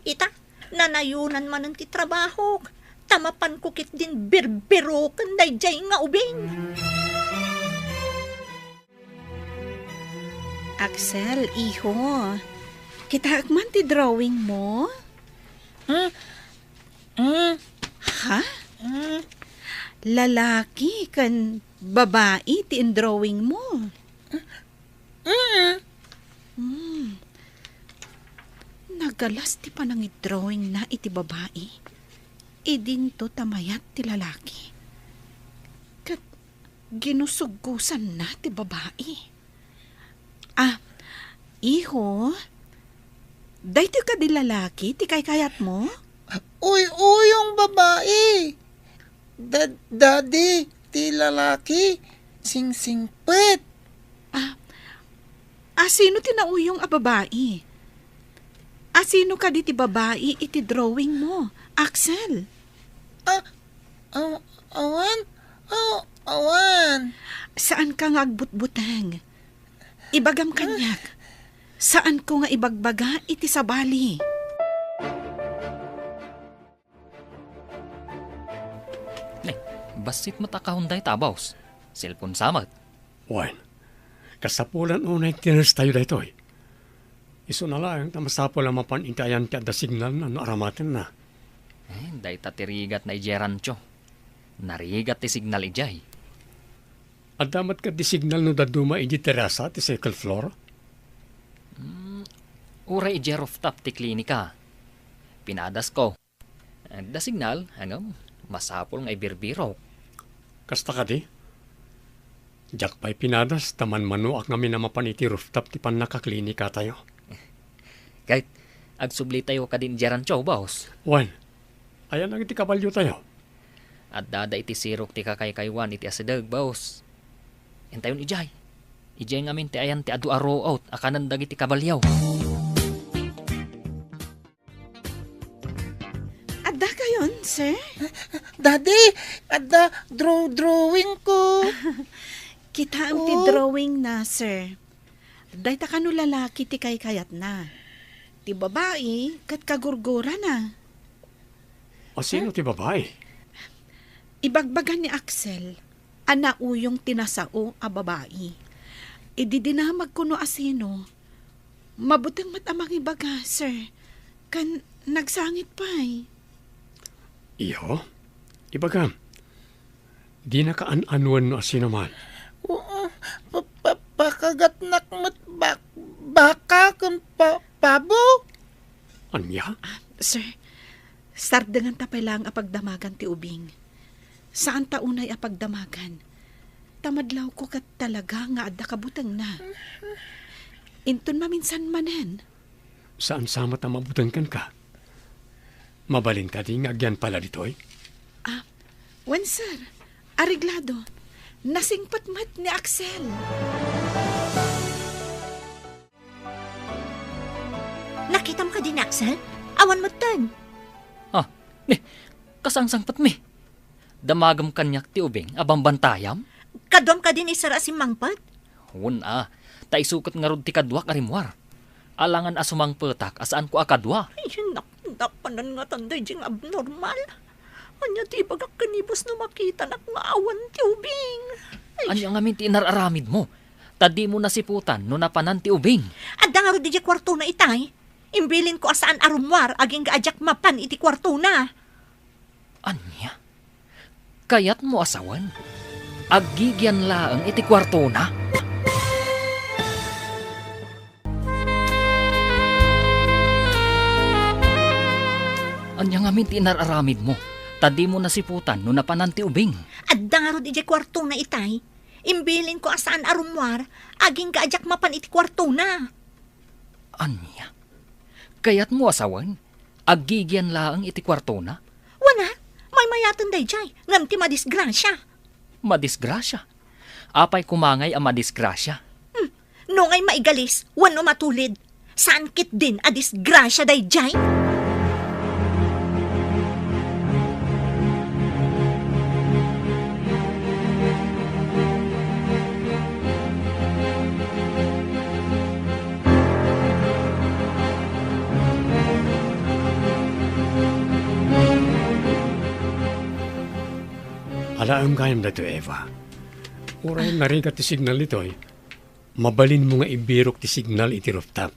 Ita, nanayonan manen ti trabahok, ta mapanko ketdin birbiroken daydiay nga ubing. Axel, iho, kitaek man ti drawing mo? Hmm? Hmm? Ha? Hmm? Lalaki ken babai ti indrawing mo? Hmm. Hmm. Nag Kalas ti panangidrawingna iti babai, idinto ta mayat ti lalaki. Ket ginusuggosanna ti babai. Ah, iho, daytoy kadi lalaki ti kaykayatmo? Uy-uyong babai. Da-, daddy, ti lalaki, singsingpet. Ah, asino ti nauyong a babai? Asino kadi ti babai iti drawing mo, Axel? Ah, aw-, awan? Aw-, awan. Saan ka nga agbutbuteng. Ibagam kaniak. Saan ko nga ibagbaga iti sabali. Eh, bassit met a kahon dayta, boss. Cellphone sa met. Wen, kasapulan unay tinestayo daytoy. Isuna laeng ta masapul a mapan iti ayan ti adda signalna no aramatenna. Eh, dayta ti rigatna idiay rancho. Narigat ti signal idiay. Adda met kadi signal no dadduma idiay terasa ti second floor? Hmm, uray idiay rooftop ti klinika. Pinadasko. Adda signal, ngem masapul nga ibirbirok. Kasta kadi? Diak pay pinadas ta manmanoak ngamin a mapan iti rooftop ti pannakaklinikatayo. Ket agsublitayo kadin idiay rancho, boss. Wen, ayannak iti kabaliotayo? Addada iti sirok ti kakaykaywan iti asideg, boss. Intayon idiay. Idiay ngamin ti ayan ti adu a root a kanen dagiti kabalio. Adda kayon, sir? Daddy, adda draw-, drawing ko. Kitaem ti Oh. drawing na, sir. Dayta kano lalaki ti kaykayatna. Ti babai ket kagurgurana. Asino ti babai? Ibagbaga ni Axel a nauyong ti nasao a babai. Idi dinamag kuno asino, mabuteng met a mangibaga, sir. Kan nagsangit pay. Iyo? Ibagam, dinaka an-anuen no asino man. Oo, pa-, pa-, pakagatnak met bak-, baka ken pa-, pabo. Ania? Ah, sir, sardenganta pay laeng a pagdamagan ti ubing. Saanta unay a pagdamagan. Ta madlawko ket talaga nga adda kabutengna. Inton maminsan manen. Saan sa met a mabuteng kenka? Mabalin kadi nga agyan pala ditoy? Ah, wen, sir. Areglado. Nasingpet met ni Axel. Nakitam kadi ni Axel? Awan metten. Ah, ni, kasangsangpetmi. Damagem kaniak ti ubing a bambantayam? Kaduam kadi ni Sir a simmangpet? Wen a, ta isu ket ngarud ti kaduak a rimmuar. Alangan a sumangpetak a saanko a kadua. Ay, nak-, napanan ngatan daydi nga abnormal. Ania ti ibagak ken ni boss no makitanak nga awan ti ubing? Ay. Ania ngamin ti inar-aramidmo? Ta dimo nasiputan no napanan ti ubing. Adda ngarud idiay kuartona itay. Imbilinko a saan a rummuar agingga a diak mapan iti kuartona. Ania? Kayatmo a sawen? Aggigian laeng iti kuartona? Ania ngamin ti inar-aramidmo? Ta dimo nasiputan no napanan ti ubing. Adda ngarud idiay kuartona itay. Imbilinko a saan a rummuar agingga a diak mapan iti kuartona. Ania? Kayatmo a sawen? Aggigian laeng iti kuartona? Wen a, maymayaten daydiay, ngem ti madisgrasia. Madisgrasia? Apay koma ngay a madisgrasia? Hmm, no ngay maigalis, wenno matulid, saan ketdin a disgrasia daydiay? Alaem gayam daytoy, Eva. Uray narigat ti signal ditoy, mabalinmo nga ibirok ti signal iti rooftop.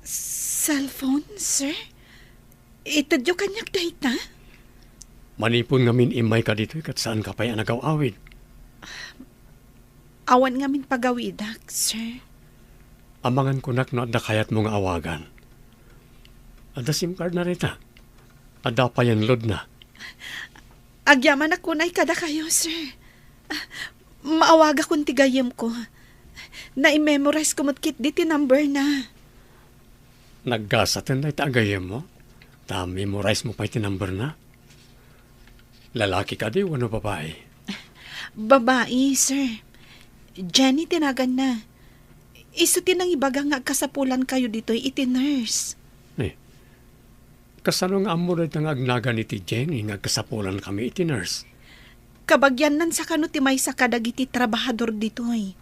Cellphone, sir? Itedyo kaniak dayta? Manipon ngamin immayka ditoy ket saanka pay a nagaw-awid. Awan ngamin pagawidak, sir. Amangan kunak no adda kayatmo nga awagan. Adda SIM card na dita. Adda payen load na. Agyamanak unay kadakayo, sir. Maawagakon ti gayyemko. Nai-memorize ko met ketdi ti number na. Naggasaten dayta a gayyemmo, ta memorize mo pay ti number na. Lalaki kadi wenno babai? Babai, sir. Jenny ti naganna. Isu ti nangibaga nga agkasapulankayo ditoy iti nurse. Eh, kasano nga ammo dayta nga agnagan iti Jenny nga agkasapulankami iti nurse? Kabagiannan sakano ti maysa kadagiti trabahador ditoy.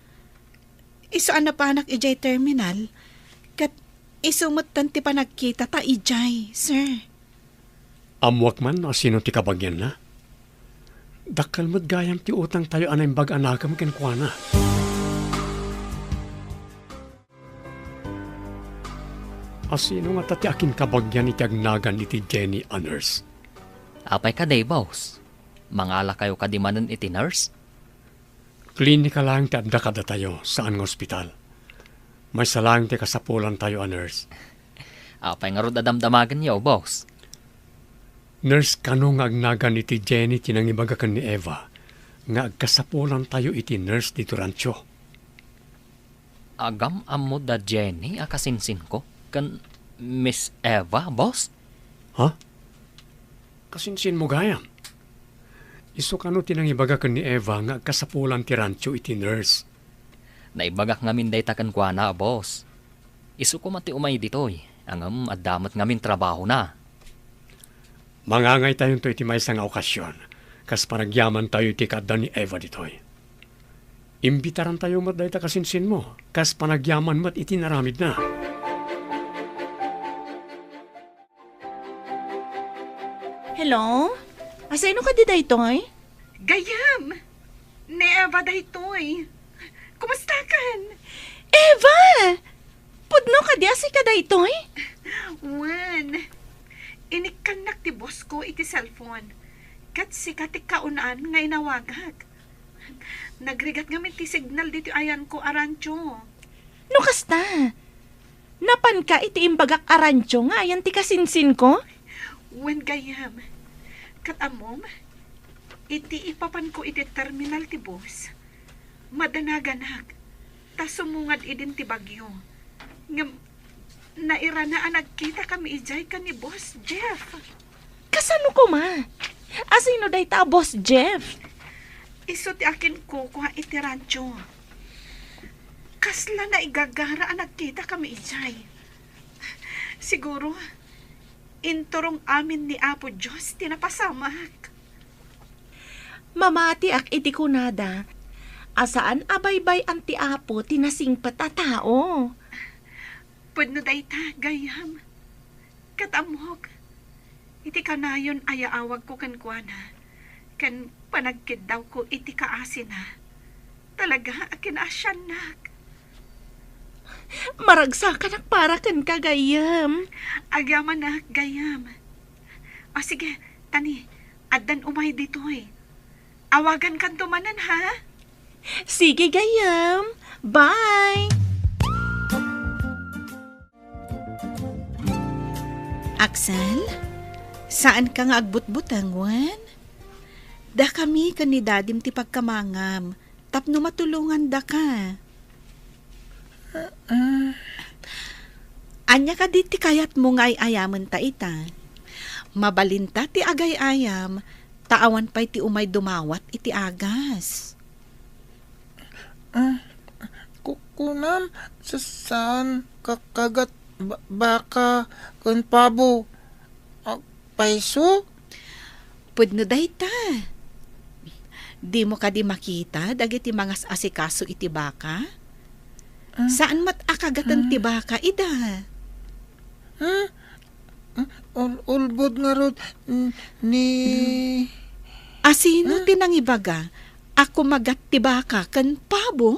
Isu a napanak idiay terminal, ket isu metten ti panagkitata idiay, sir. Ammoak man no asino ti kabagianna. Dakkel met gayam ti utangtayo a naimbag a nakem kenkuana. Asino ngata ti akinkabagian iti agnagan iti Jenny a nurse? Apay kadi, boss? Mangalakayo kadi manen iti nurse? Klinika laeng ti adda kadatayo, saan nga ospital. Maysa laeng ti kasapulantayo a nurse. Apay ngarud a damdamagenyo, boss? Nurse kano nga agnagan iti Jenny ti nangibaga ken ni Eva nga agkasapulantayo iti nurse ditoy rancho. Agam-ammo da Jenny a kasinsinko ken Miss Eva, boss? Ha? Kasinsinmo gayam? Isu kano ti nangibaga ken ni Eva nga agkasapulan ti rancho iti nurse? Naibagak ngamin dayta kenkuana, boss. Isu koma ti umay ditoy, ngem adda met ngamin trabahona. Mangangaytayonto iti maysa nga okasion, kas panagyamantayo iti kaadda ni Eva ditoy. Imbitarantayo met dayta kasinsinmo, kas panagyaman met iti naramidna. Hello? Asino kadi daytoy? Gayyem! Ni Eva daytoy. Kumustakan? Eva! Pudno kadi a sika daytoy? Wen, inikkannak ti boss ko iti cellphone. Ket sika ti kaun-an nga inawagak. Nagrigat ngamin ti signal ditoy ayanko a rancho. No kasta, napanka iti imbagak a rancho nga ayan ti kasinsinko? Wen gayyem, ket ammom, iti ipapanko iti terminal ti bus, madanaganak, ta sumungad idin ti bagyo. Ngem, nairana a nagkitakami idiay ken ni Boss Jeff. Kasano koma? Asino dayta a Boss Jeff? Isu ti akinkukua iti rancho. Kasla naigagara a nagkitakami idiay. Siguro, inturong amin ni Apo Dios ti napasamak. Mamatiak iti kunada a saan a baybay-an ti Apo ti nasingpet a tao. Pudno dayta, gayyem. Ket ammok, iti kanayon a yaawagko kenkuana, ken panagkiddawko iti kaasina, talaga a kinaasiannak. Maragsakanak para kenka, gayyem. Agyamanak, gayyem. O sige, tani, addan umay ditoy. Awagankanto manen, ha? Sige, gayyem. Bye! Axel, saanka nga agbutbuteng, wen? Dakami ken ni Dadim ti pagkamangam tapno matulongandaka. Ah. Ania kadi ti kayatmo nga ay-ayamenta ita? Mabalinta ti agay-ayam, ta awan pay ti umay dumawat iti agas. Ah, ku-, kunam, sa-, saan ka-, kagat ba-, baka ken pabo? Ah, payso? Pudno dayta. Dimo kadi makita dagiti mangas-asikaso iti baka? Ah. Saan met a kagaten ti Ah. baka ida? Ah? Ah, ul-, ulbod ngarud n-, ni Asino Ah. ti nangibaga a kumagat ti baka ken pabo?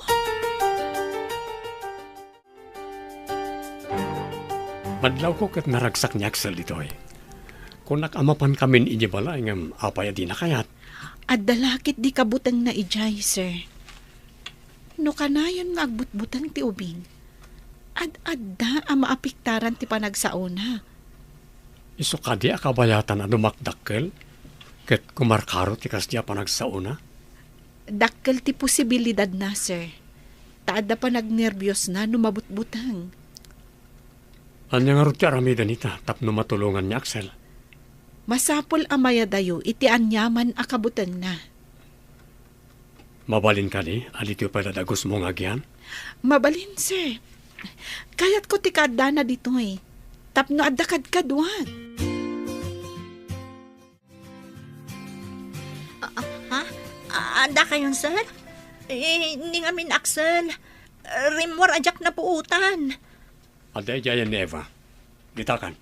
Madlawko ket naragsak ni Axel ditoy. Kunak a mapankamin idiay balay ngem apay a dina kayat? Adda la ketdi kabutengna idiay, sir. No kanayon nga agbutbuteng ti ubing, ad-adda a maapektaran ti panagsaona. Isu kadi a kabayatan a dumakdakkel ket kumarkaro ti kasdi a panagsaona? Dakkel ti posibilidadna, sir. Ta adda panagnerbiosna no mabutbuteng. Ania ngarud ti aramiden ita tapno matulongan ni Axel? Masapul a mayadayo iti aniaman a kabutengna. Mabalin kadi a ditoy pay la dagusmo nga agian? Mabalin, sir. Kayatko ti kaaddana ditoy tapno adda kadkaduak. Ah, ah, ha? Ah, adda kayon, sir? Eh, ni ngamin, Axel. Rimmuar a diak napuotan. Adda idiayen ni Eva. Ditakan.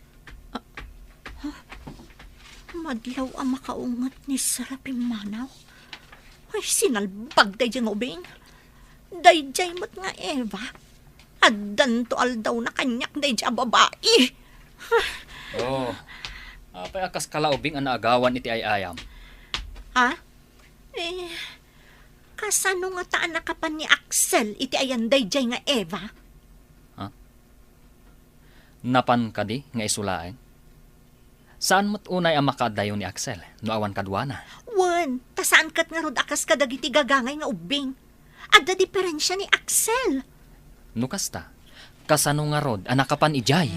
Madlaw a makaunget ni Sir a pimmanaw. Ay, sinalbag daydiay nga ubing. Daydiay met nga Eva. Addanto aldawna kaniak daydiay a babai. Oh, apay a kas kalaubing a naagawan iti ay-ayam? Ha? Eh, kasano ngata a nakapan ni Axel iti ayan daydiay nga Eva? Ha? Napan kadi nga isu laeng? Saan met unay a makaaddayo ni Axel no awan kaduana? Wen, ta saan ket ngarud a kas kadagiti gagangay nga ubbing. Adda diferensia ni Axel. No kasta, kasano ngarud a nakapan idiay?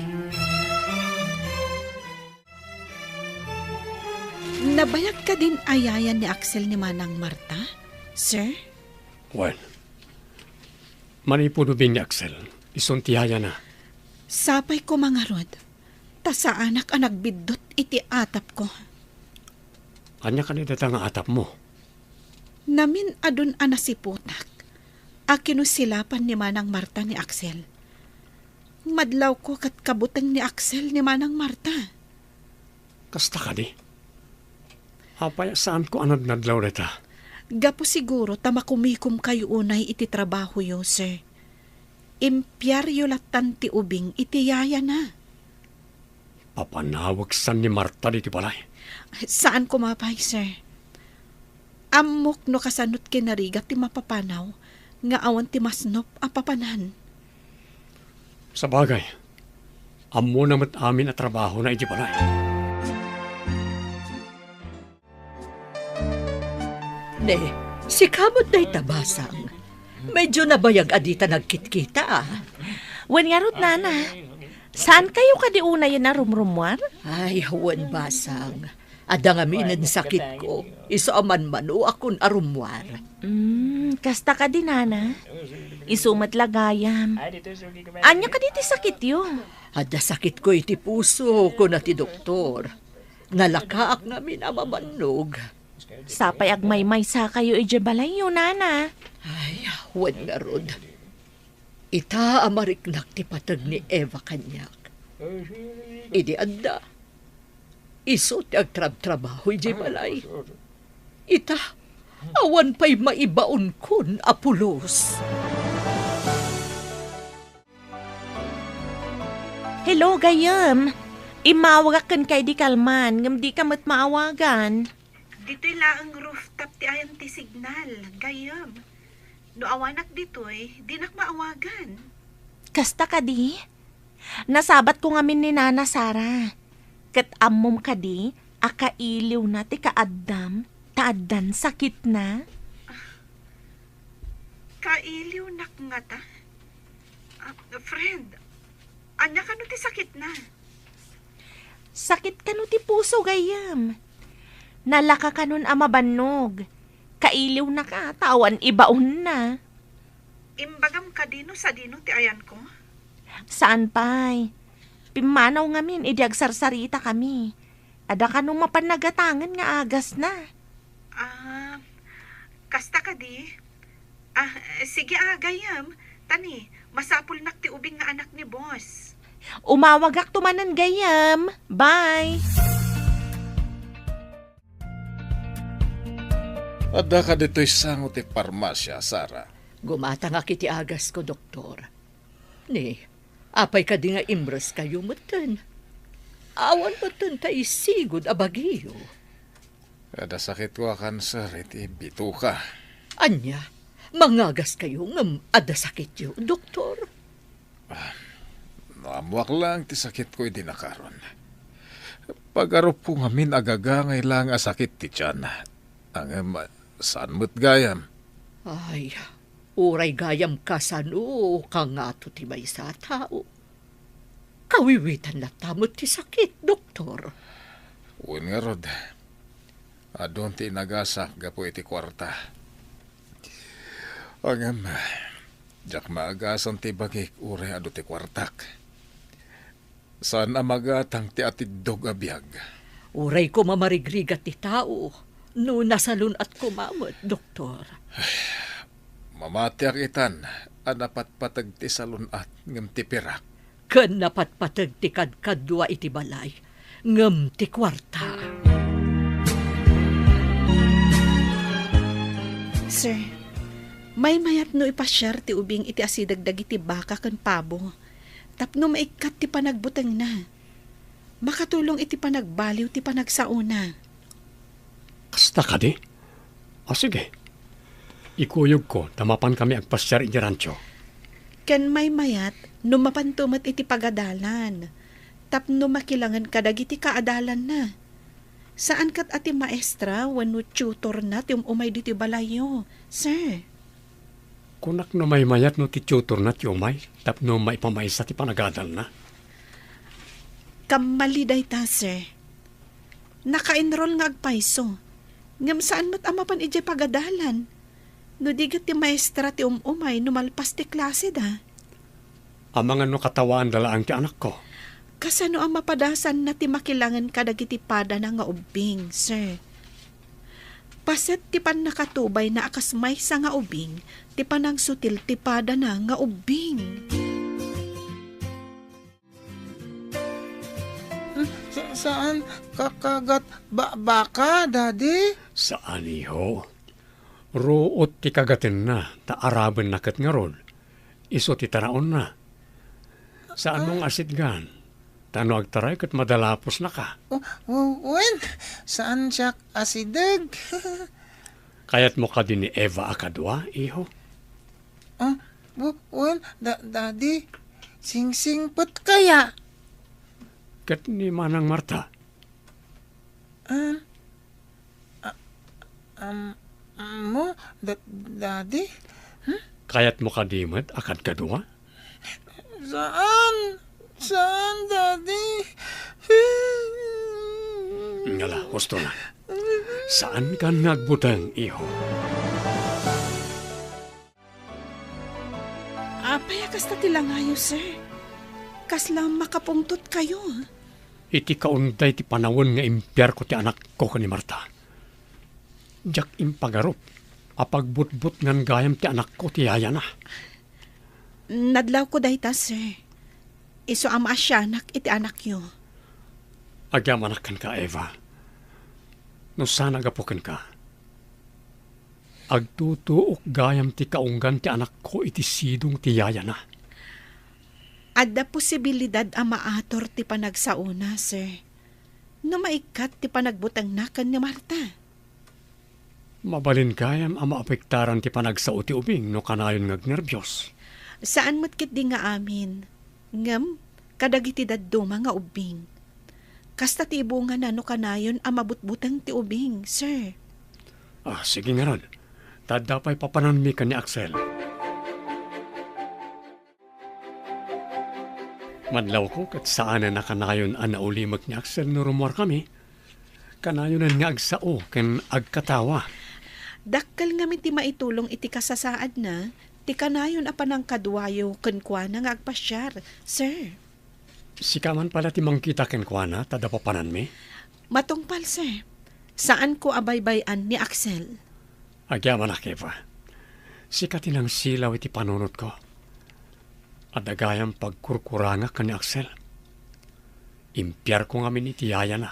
Nabayag kadin a yayan ni Axel ni Manang Marta, sir? Wen, manipud ubing ni Axel, isun ti yayana. Sapay koma ngarud, ta saanak a nagbiddut iti atapko. Ania kadi dayta nga atapmo? Namin-adun a nasiputak a kinusilapan ni Manang Marta ni Axel. Madlawko ket kabuteng ni Axel ni Manang Marta. Kasta kadi? Apay a saanko a nadnadlaw dayta? Gapu siguro ta makumikomkayo unay iti trabahoyo, sir. Impiaryo lattan ti ubing iti yayana. Papanawek san ni Marta ditoy balay? Saan koma pay, sir. Ammok no kasanot kinarigat ti mapapanaw nga awan ti masnop a papanan. Sabagay, ammona met amin a trabahona idiay balay. Ne, sika met dayta, basang. Medyo nabayag a dita nagkitkita, a. Wen ngarud, nana. Saankayo kadi unayen a rumrummuar? Ay, wen, basang. Adda ngaminen sakitko. Isu a manmanoakon a rummuar. Mm, kasta kadi, nana. Isu met la gayam. Ania kadi ti sakityo? Adda sakitko iti puso, kuna ti doktor. Nalakaak ngamin a mabannog. Sapay agmaymaysakayo idiay balayyo, nana. Ay, wen ngarud. Ita a mariknak ti pateg ni Eva kaniak. Idi adda, isu ti agtrabtrabaho idiay balay. Ita, awan pay maibaonkon a pulos. Hello, gayyem. Immawagak kenka idi kalman, ngem dika met maawagan. Ditoy laeng rooftop ti ayan ti signal, gayyem. No awanak ditoy, dinak maawagan. Kasta kadi? Nasabatko ngamin ni Nana Sara. Ket ammom kadi a kailiwna ti kaaddam ta addan sakitna? Kailiwnak ngata? Ah, friend, ania kano ti sakitna? Sakit kano ti puso, gayyem? Nalaka kanon a mabannog. Kailiwnak ta awan ibaonna. Imbagam kadi no sadino ti ayanko? Saan pay. Pimmanaw ngamin idi agsarsaritakami. Adda kano mapan nagatangen nga agasna? Ah, kasta kadi? Ah, sige a, gayyem. Tani, masapulnak ti ubing nga anak ni boss. Umawagakto manen, gayyem. Bye! Adda ka ditoy sango ti parmasia, Sara? Gumatangak iti agasko, doktor. Ni, apay kadi nga imreskayo metten? Awan metten ta isigud a bagiyo. Adda sakitko a kanser iti bituka. Ania? Mangagaskayo ngem adda sakityo, doktor? Ah, no ammoak lang ti sakitko idi nakaron. Pagarupko ngamin a gagangay laeng a sakit ti tian. Ngem saan met gayam. Ay, uray gayam kasano, kangato ti maysa a tao. Kawiwitan latta met ti sakit, doktor. Wen ngarud, adun ti inagasak gapu iti kuarta. Ngem, diak maagasan ti bagik uray adu ti kuartak. Saan a magatang ti atiddog a biag. Uray koma marigrigat ti tao, no nasalun-at koma met, doktor. Mamatiak itan a napatpateg ti salun-at ngem ti pirak. Ken napatpateg ti kadkadua iti balay, ngem ti kuarta. Sir, maymayat no ipasiar ti ubing iti asideg dagiti baka ken pabo, tapno maikkat ti panagbutengna. Makatulong iti panagbaliw ti panagsaona. Kasta kadi? O sige. Ikuyogko ta mapankami agpasiar iti rancho. Ken maymayat no mapanto met iti pagadalan, tapno makilangen kadagiti kaadalanna. Saan ket a ti maestra wenno tutorna ti um-umay ditoy balayyo, sir. Kunak no maymayat no ti tutorna ti umay tapno maipamaysa ti panagadalna. Kammali dayta, sir. Naka-enroll nga agpayso. Ngem saan met a mapan idiay pagadalan. No di ket ti maestra ti um-umay no malpas ti klaseda. Amangan no katawaanda laeng ti anakko. Kasano a mapadasanna ti makilangen kadagiti padana nga ubbing, sir? Paset ti pannakatubayna a kas maysa nga ubing ti panangsutil ti padana nga ubbing. Sa-, saan ka-, kagat ba-, baka, Daddy? Saan, iho. Ruot ti kagatenna, ta arabenna ket ngarud. Isu ti taraonna. Saanmo nga asidgan, ta no agtaray ket madalaposnaka. W-, w-, wen, saan siak asideg. Kayatmo kadi ni Eva a kadua, iho? Ah, w-, wen, da-, Daddy, singsingpet kaya? Ket ni Manang Marta? Ah, a-, am-, mo, da-, Daddy? Hmm? Kayatmo kadi met a kadkadua? Saan? Saan, Daddy? Ngala, husto na. Saankan nga agbuteng, iho. Apay a kasta ti langayo, sir? Kasla makapungtotkayo? Iti kaunday ti panawen nga impiarko ti anakko ken ni Marta. Diak impagarup a pagbutbutngan gayam ti anakko ti yayana. Nadlawko dayta, sir. Isu a maasianak iti anakyo. Agyamanak kenka, Eva. No saan a gapu kenka, agtutuok gayam ti kaunggan ti anakko iti sidong ti yayana. Adda posibilidad a maator ti panagsaona, sir. No maikkat ti panagbutengna ken ni Marta. Mabalin gayam a maapektaran ti panagsao ti ubing no kanayon nga agnerbios. Saan met ketdi nga amin, ngem kadagiti dadduma nga ubbing. Kasta ti ibungana no kanayon a mabutbuteng ti ubing, sir. Ah, sige ngarud. Ta adda pay papananmi ken ni Axel. Madlawko ket saanen a kanayon a naulimek ni Axel no rummuarkami. Kanayonen nga agsao ken agkatawa. Dakkel ngamin ti maitulong iti kasasaadna ti kanayon a panangkaduayo kenkuana nga agpasiar, sir. Sika man pala ti mangkita kenkuana ta adda papananmi? Matungpal, sir. Saanko a baybay-an ni Axel. Agyamanak, Eva. Sika ti nangsilaw iti panunotko. Adda gayam pagkurkurangak ken ni Axel. Impiarko ngamin iti yayana.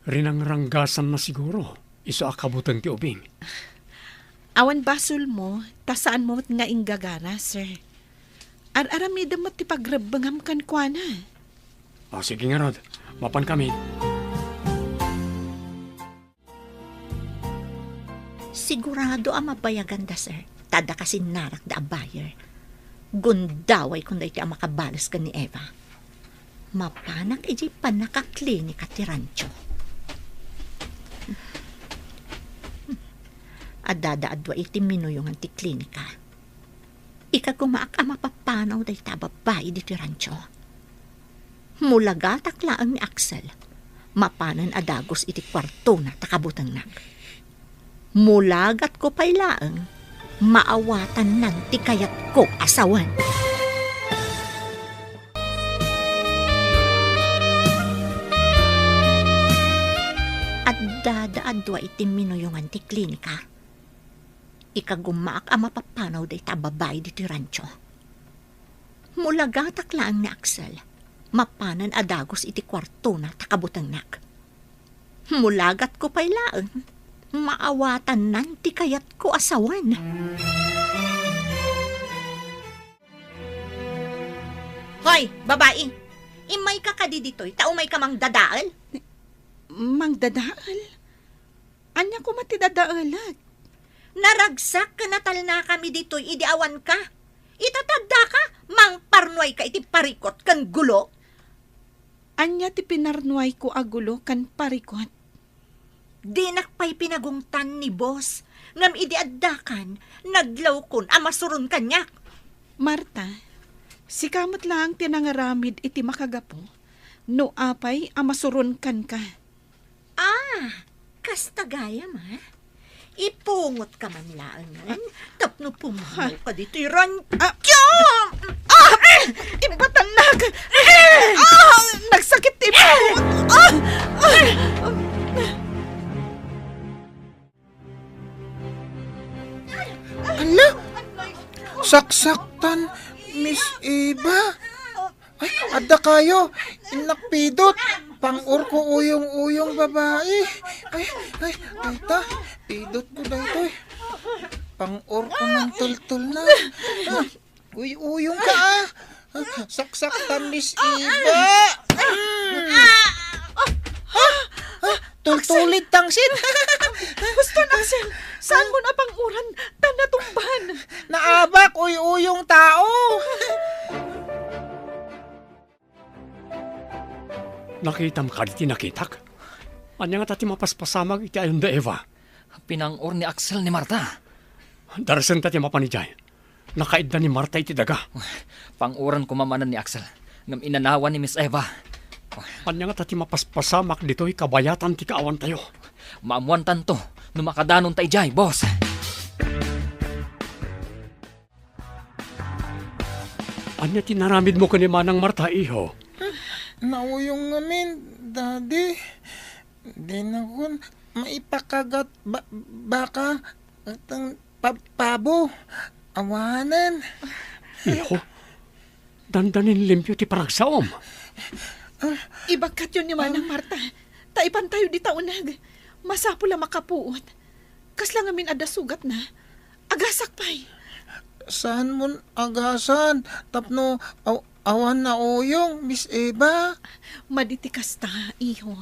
Rinangranggasanna siguro, isu a kabuteng ti ubing. Awan basolmo, ta saanmo met nga inggagara, sir. Ar-aramidem met ti pagrebbengam kenkuana. O, sige ngarud, mapankami. Sigurado a mabayaganda, sir. Ta adda kasinnarakda a buyer. Gundaway kun daytoy a makabales ken ni Eva. Mapanak idiay pannakaklinika ti rancho. Addada a dua iti minuyongan ti klinika. Ikagumaak a mapapanaw dayta a babbai ditoy rancho. Mulagatak laeng ni Axel, mapanen a dagus iti kuartona ta kabutengnak. Mulagatko pay laeng, maawatannan ti kayatko a sawen. Addada a dua iti minuyongan ti klinika. Ikagumaak a mapapanaw dayta a babbai ditoy rancho. Mulagatak laeng ni Axel, mapanen a dagus iti kuartona ta kabutengnak. Mulagatko pay laeng, maawatannan ti kayatko a sawen. Hoy, babai! Immayka kadi ditoy ta umayka mangdadael? Mangdadael? Ania koma ti dadaelek? Naragsak ken natalnakami ditoy idi awanka. Ita ta addaka, mangparnuayka iti parikut ken gulo. Ania ti pinarnuayko a gulo ken parikut? Dinak pay pinagungtan ni boss, ngem idi addakan, nadlawkon a masuron kaniak. Marta, sika met laeng ti nangaramid iti makagapu, no apay a masuron kenka. Ah, kasta gayam, a? Ipungotka man laengen tapno pumanaw ka ditoy rancho. Ah! Ah! Ibatannak! Ah! Nagsakit ti pungot! Ah! Ah! Hala! Saksaktan, Miss Eva. Ay, adda kayo. Innak pidot. Pang-orko uyong-uyong babai. Ay, ay, dayta. Pidot ko daytoy. Pang-orko man tultol na. Ah, uy-uyong ka, ah. Ah, saksaktan, Miss Eva. Ah, ah, tultulid tangsit. Husto, Axel. Saan mo napang-uran? Tan natumban. Naabak, uy-uyong tao. Nakitam kadi ti nakitak? Ania ngata ti mapaspasamak iti ayon da Eva? Pinang-or ni Axel ni Marta. Darsenta ti mapan idiay. Nakaidda ni Marta iti daga. Pang-oran koma manen ni Axel, ngem inanawan ni Miss Eva. Ania ngata ti mapaspasamak ditoy kabayatan ti kaawantayo? Maammuantanto no makadanonta idiay, boss. Ania ti naramidmo ken ni Manang Marta, iho? Nauyong ngamin, Daddy. Dinakon maipakagat ba-, baka, tang pa-, pabo. Awanen. Iho, dandanin limpio ti paragsaom. Ibagkatyo ni Manang Marta, ta ipantayo dita uneg. Masapul a makapuot. Kasla ngamin adda sugatna. Agasak pay. Saan mon agasan? Tapno aw-, awan nauyong, Miss Eva. Madi ti kasta, iho.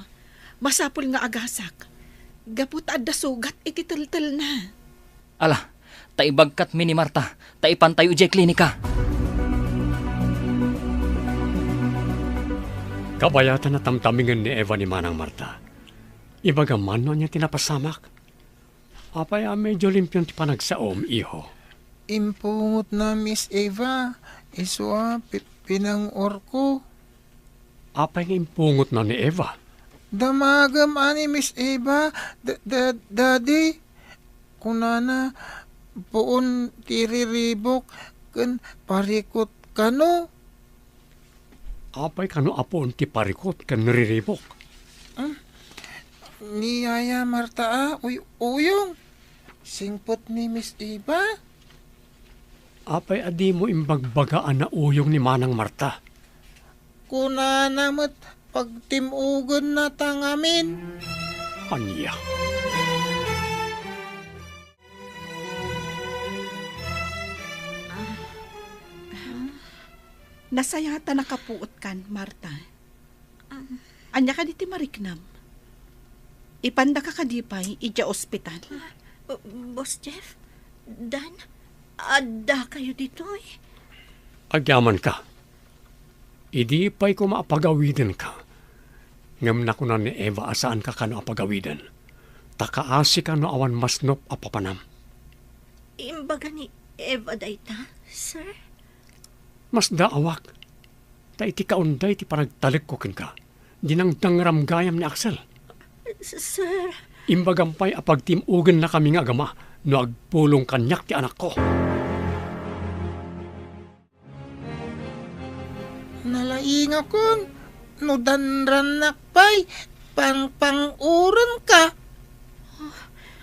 Masapul nga agasak. Gapu ta adda sugat iti teltelna. Ala, ta ibagkatmi ni Marta, ta ipantayo idiay klinika. Kabayatan a tamtamingen ni Eva ni Manang Marta. Ibagam man no ania ti napasamak. Apay a medio limpion ti panagsaom, iho? Impungotna, Miss Eva, isu a pi-, pinang-orko. Apay nga impungotna ni Eva? Damagem a ni Miss Eva, da-, da-, Daddy. Kunana, puon ti riribok ken parikot kano. Apay kano a puon ti parikot ken riribok? Hmm? Ni Yaya Marta a uy-uyong. Singpet ni Miss Eva. Apay a dimo imbagbaga a nauyong ni Manang Marta? Kunana met pagtim-ogenna ta ngamin. Ania? Nasayaat a nakapuotkan, Marta. Ania kadi ti mariknam? Ipandaka kadi pay idiay ospital? Ah, Boss Jeff, Dan, adda kayo ditoy? Agyamanka. Idi pay koma a pagawidenka, ngem nakuna ni Eva a saanka kano a pagawiden, ta kaasika no awan masnop a papanam. Imbaga ni Eva dayta, sir? Masdaawak, ta iti kaunday ti panagtalekko kenka, dinangdangram gayam ni Axel. S-, sir. Imbagam pay a pagtim-ogennakami nga agama no agpulong kaniak ti anakko. Nalaingakon, no danrannak pay, pangpang-urenka.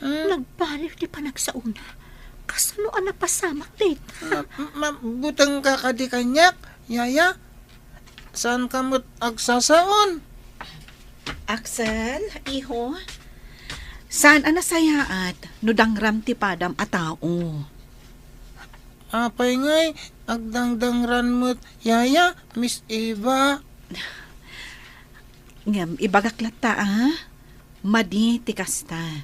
Hmm? Nagbaliw ti panagsaona. Kasano a napasamak dayta? Ma-, ma-, mabutengka kadi kaniak, yaya? Saanka met agsasaon? Axel, iho, saan a nasayaat no dangram ti padam a tao. Apay ngay, agdangdangran met, yaya, Miss Eva? Ngem ibagak latta, a, madi ti kasta.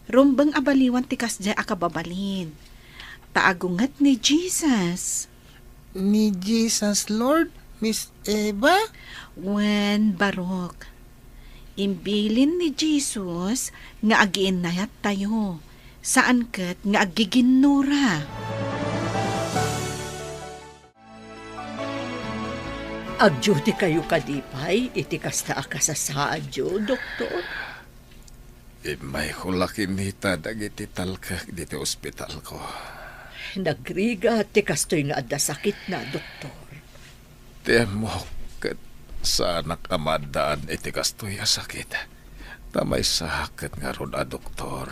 Rumbeng a baliwan ti kasdiay a kababalin. Ta agunget ni Jesus. Ni Jesus, Lord, Miss Eva? Wen, barok. Imbilin ni Jesus nga agiinnayattayo, saan ket nga aggiginnura. Agdutikayo kadi pay iti kasta a kasasaadyo, Doktor? Immayko la kinita dagiti talkek diti ospitalko. Nagrigat ti kastoy nga adda sakitna, Doktor. Ti ammok ket saanak a maaddaan iti kastoy a sakit. Ta maysaak ket ngarud a doktor.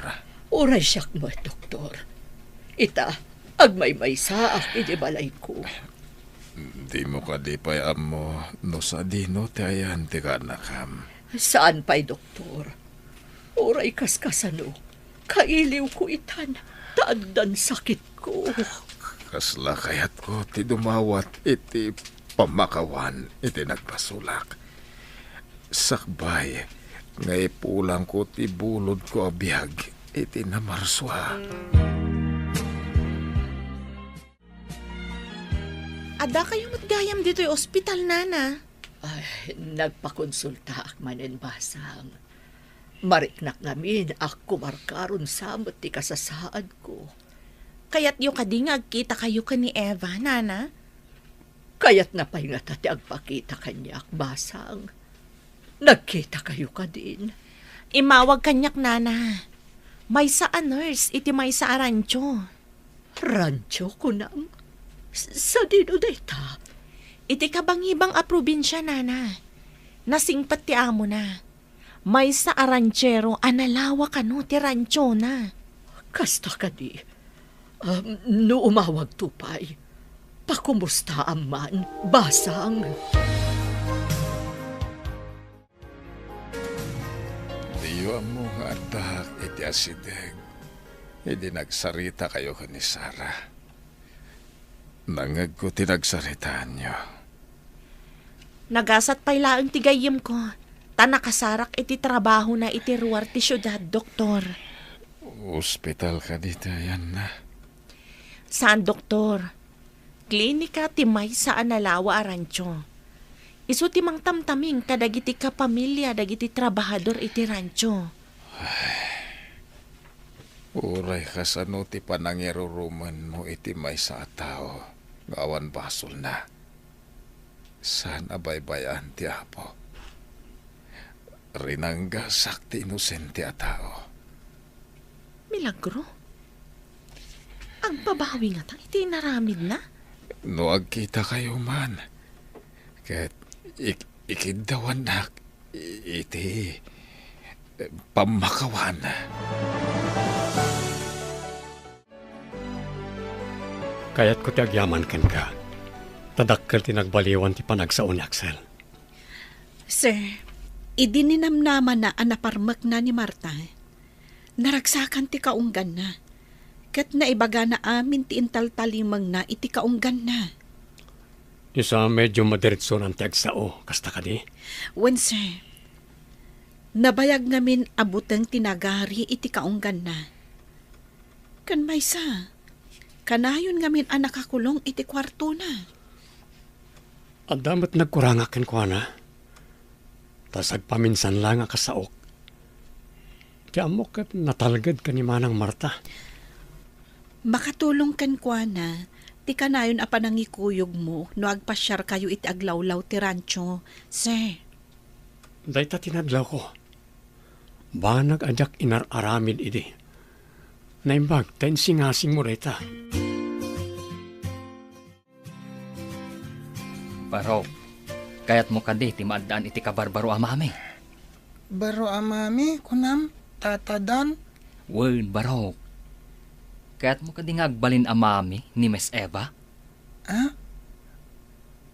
Uray siak met, Doktor. Ita, agmaymaysaak iti balayko. Dimo kadi pay ammo no sadino ti ayan ti kaannakam? Saan pay, Doktor. Uray kaskasano, kailiwko itan, ta addan sakitko. Kasla kayatko ti dumawat iti pammakawan iti nagbasolak. Sakbay nga ipulangko ti bulodko a biag iti namarsua. Addakayo met gayam ditoy ospital, Nana. Ay, nagpakonsultaak manen, Basang. Mariknak ngamin a kumarkaron sa met ti kasasaadko. Kayatyo kadi nga agkitakayo ken ni Eva, Nana? Kayatna pay ngata ti agpakita kaniak, Basang. Nagkitakayo kadin? Immawag kaniak, Nana. Maysa a nurse iti maysa a rancho. Rancho, kunam? S-, sadino dayta? Iti kabangibang a probinsia, Nana. Nasingpet ti amona. Maysa a ranchero a nalawa kano ti ranchona. Kasta kadi. Um, no umawagto pay, pakumustaam man, Basang. Diyo ammo nga addaak iti asideg idi nagsaritakayo ken ni Sara. Nangngegko ti nagsaritaanyo. Nagasat pay laeng ti gayyemko, ta nakasarak iti trabahona iti ruar ti siudad, Doktor. Ospital kadi ti ayanna? Saan, Doktor. Klinika ti maysa a nalawa a rancho. Isu ti mangtamtaming kadagiti kapamilya dagiti trabahador iti rancho. Uray kasano ti panangirurumenmo iti maysa a tao nga awan basolna. Saan a baybay-an ti Apo. Rinanggasak ti inosente a tao. Milagro? Agbabawi ngata iti inaramidna? No agkitakayo man, ket ik-, ikiddawannak iti pammakawan. Kayatko ti agyaman kenka, ta dakkel ti nagbaliwan ti panagsao ni Axel. Sir, idi ninamnamana a naparmekna ni Marta, naragsakan ti kaungganna, ket naibagana amin ti intaltalimengna iti kaungganna. Ita, medyo madiretsonan ti agsao, kasta kadi? Wen, sir. Nabayag ngamin a buteng ti nagari iti kaungganna. Ken maysa, kanayon ngamin a nakakulong iti kuartona. Adda met nagkurangak kenkuana, ta sagpaminsan la nga kasaok. Ti ammok ket natalged ken ni Manang Marta. Makatulong kenkuana ti kanayon a panangikuyogmo no agpasiarkayo iti aglawlaw ti rancho, sir. Dayta ti nadlawko. Banag a diak inar-aramid idi. Naimbag ta insingasingmo dayta. Barok, kayatmo kadi ti maaddaan iti kabarbaro a mami? Baro a mami, kunam, Tata Dan? Wen, Barok. Kayatmo kadi nga agbalin a mami ni Miss Eva? Ah?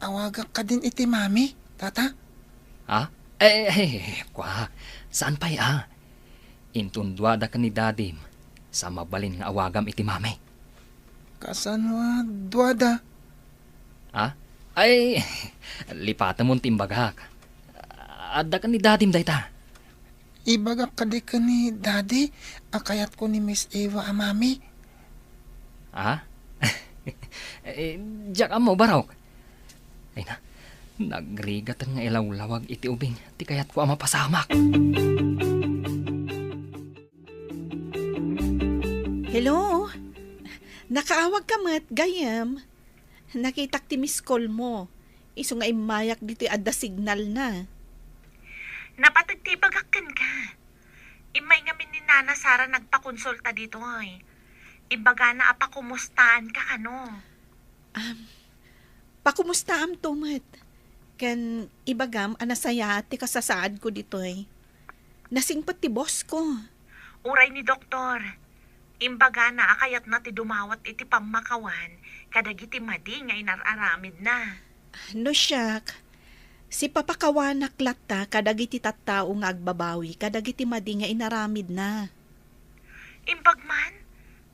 Awagak kadin iti mami, Tata? Ha? Eh, eh, eh, kua, saan pay a? Inton duada ken ni Dadim, sa mabalin nga awagam iti mami. Kasano a duada? Ha? Ay, lipatemon ti imbagak. Adda ken ni Dadim dayta. Ibagak kadi ken ni Dadi a kayatko ni Miss Eva a mami. Ha? Eh, diak ammo, Barok. Ay na, nagrigaten nga ilawlawag iti ubing ti kayatko a mapasamak. Hello? Nakaawag ka met, gayyem? Nakitak ti miss call mo. Isu nga immayak ditoy adda signal na. Napateg ti ibagak kenka. Immay ngamin ni Nana Sara nagpakonsulta ditoy. Ibagana a pakumustaanka kano. Um, Pakumustaamto met. Ken ibagam a nasayaat ti kasasaadko ditoy. Nasingpet ti boss ko. Uray ni doktor, imbagana a kayatna ti dumawat iti pammakawan kadagiti madi nga inar-aramidna. No siak, sipapakawanak latta kadagiti tattao nga agbabawi kadagiti madi nga inaramidna. Imbag man,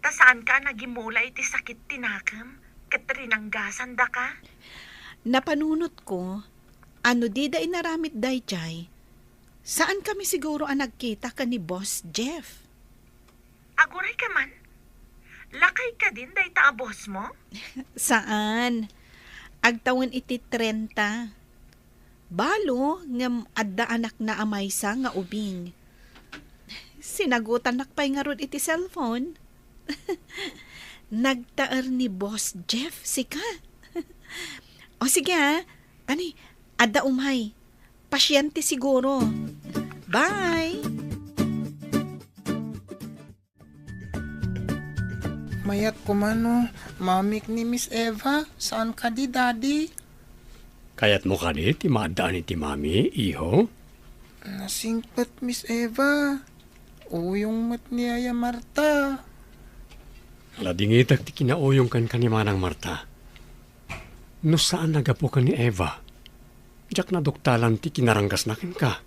ta saanka a nagimula iti sakit ti nakem ket rinanggasandaka? Napanunotko a no dida inaramid daydiay, saankami siguro a nagkita ken ni Boss Jeff. Agurayka man? Lakay kadin dayta a boss mo? Saan. Agtawen iti trenta. Balo, ngem adda anakna a maysa nga ubing. Sinagutannak pay ngarud iti cellphone. Nagtaer ni Boss Jeff, sika? O sige, ah. Ani, adda umay. Pasyente siguro. Bye! Mayat ko man no mamik ni Miss Eva, saan kadi, Daddy? Kayatmo kadi ti maaddaan iti mami, iho? Nasingpet, Miss Eva. Uyong met ni Yaya Marta. Nadingitak ti kinauyong kenka ni Manang Marta. No saan a gapu ken ni Eva, diak naduktalan ti kinaranggasna kenka.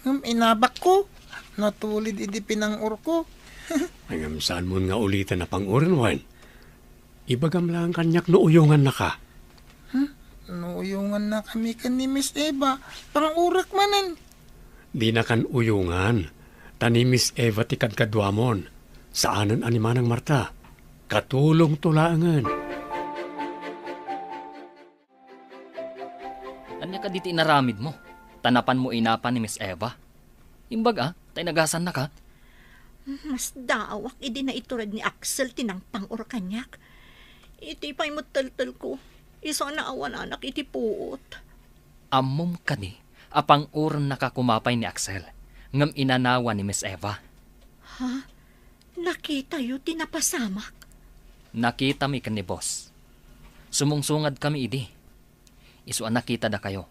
Ngem inabakko, natulid idi pinang-urko. Ngem saanmon nga uliten a pang-uren wen? Ibagam laeng kaniak no uyongannaka. Hmm? No uyongannakami ken ni Miss Eva, pang-urek manen. Dinakan uyongan, ta ni Miss Eva ti kadkaduamon. Saanen a ni Manang Marta. Katulongto laengen. Ania kadi ti inaramidmo? Ta napanmo inapa ni Miss Eva? Imbag a, ta inagasannaka? Masdaawak idi naitured ni Axel ti nangpang-or kaniak. Iti pay met teltelko, isu a naawananak iti puot. Ammom kadi a pang-orennaka koma pay ni Axel, ngem inanawa ni Miss Eva? Ha? Nakitayo ti napasamak? Nakitami ken ni Boss. Sumungsungadkami idi. Isu a nakitadakayo.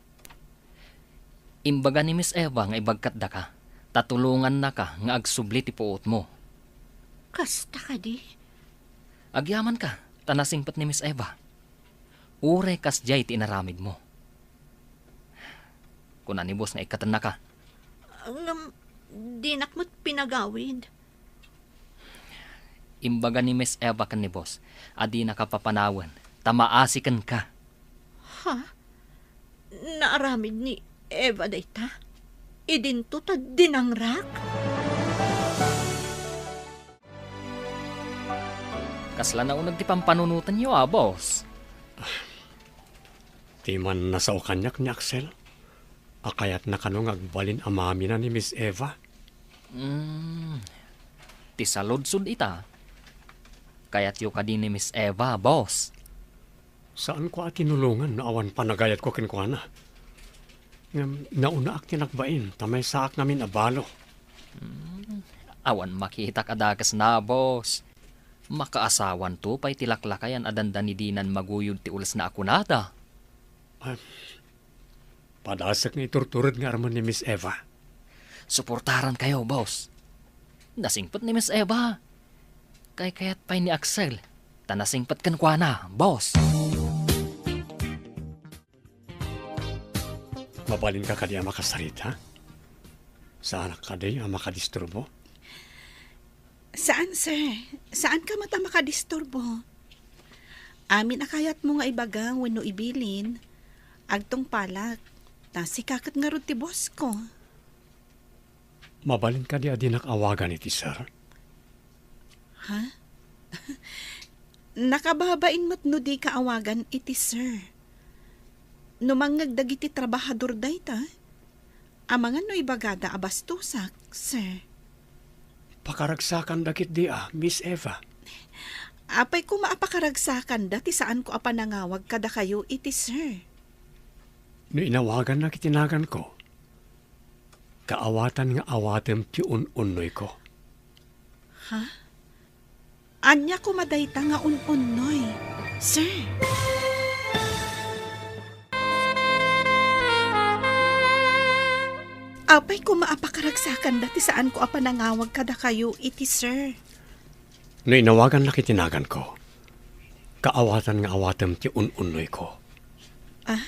Imbaga ni Miss Eva nga ibagkatdaka, ta tulongannaka nga agsubli ti puotmo. Kasta kadi? Agyamanka, ta nasingpet ni Miss Eva. Uray kasdiay ti inaramidmo. Kuna ni Boss nga ikkatennaka. Ngem, dinak met pinagawid. Imbaga ni Miss Eva ken ni Boss a dinaka papanawen, ta maasi kenka. Ha? Naaramid ni Eva dayta? Idinto ta dinangrak? Kasla nauneg ti pampanunotenyo a, Boss? Ti mannasao kaniak ni Axel, a kayatna kano nga agbalin a mamina ni Miss Eva? Hmm, ti saludsod ita, kayatyo kadi ni Miss Eva, boss? Saanko a tinulongan no awan panagayatko kenkuana. Ngem naunaak ti nagbain, ta maysaak ngamin a balo. Hmm, awan makitak a dakesna, boss. Makaasawanto pay ti laklakayan a dandani dinan maguyod ti ulesna a kunada. Ah, padasek nga iturtured nga armen ni Miss Eva. Suportarankayo, boss. Nasingpet ni Miss Eva. Kaykayat pay ni Axel, ta nasingpet kenkuana, boss. Mabalinka kadi a makasarita? Saanak kadi a makadisturbo? Saan, sir. Saanka met a makadisturbo. Amin a kayatmo nga ibaga wenno ibilin, agtungpalak. Ta sika ket ngarud ti boss ko. Mabalin kadi a dinak awagan iti sir? Ha? Nakababain met no dika awagan iti sir. No mangngeg dagiti trabahador dayta, amangan no ibagada a bastosak, sir. Pakaragsakanda ketdi a, Miss Eva. Apay koma a pakaragsakanda ti saanko a panangawag kadakayo iti sir. No inawagannak iti naganko, kaawatan nga awatem ti un-unnoyko. Ha? Ania koma dayta nga un-unnoy, sir? Apay koma a pakaragsakanda ti saanko a panangawag kadakayo iti sir. No inawagannak iti naganko, kaawatan nga awatem ti un-unnoyko. Ah?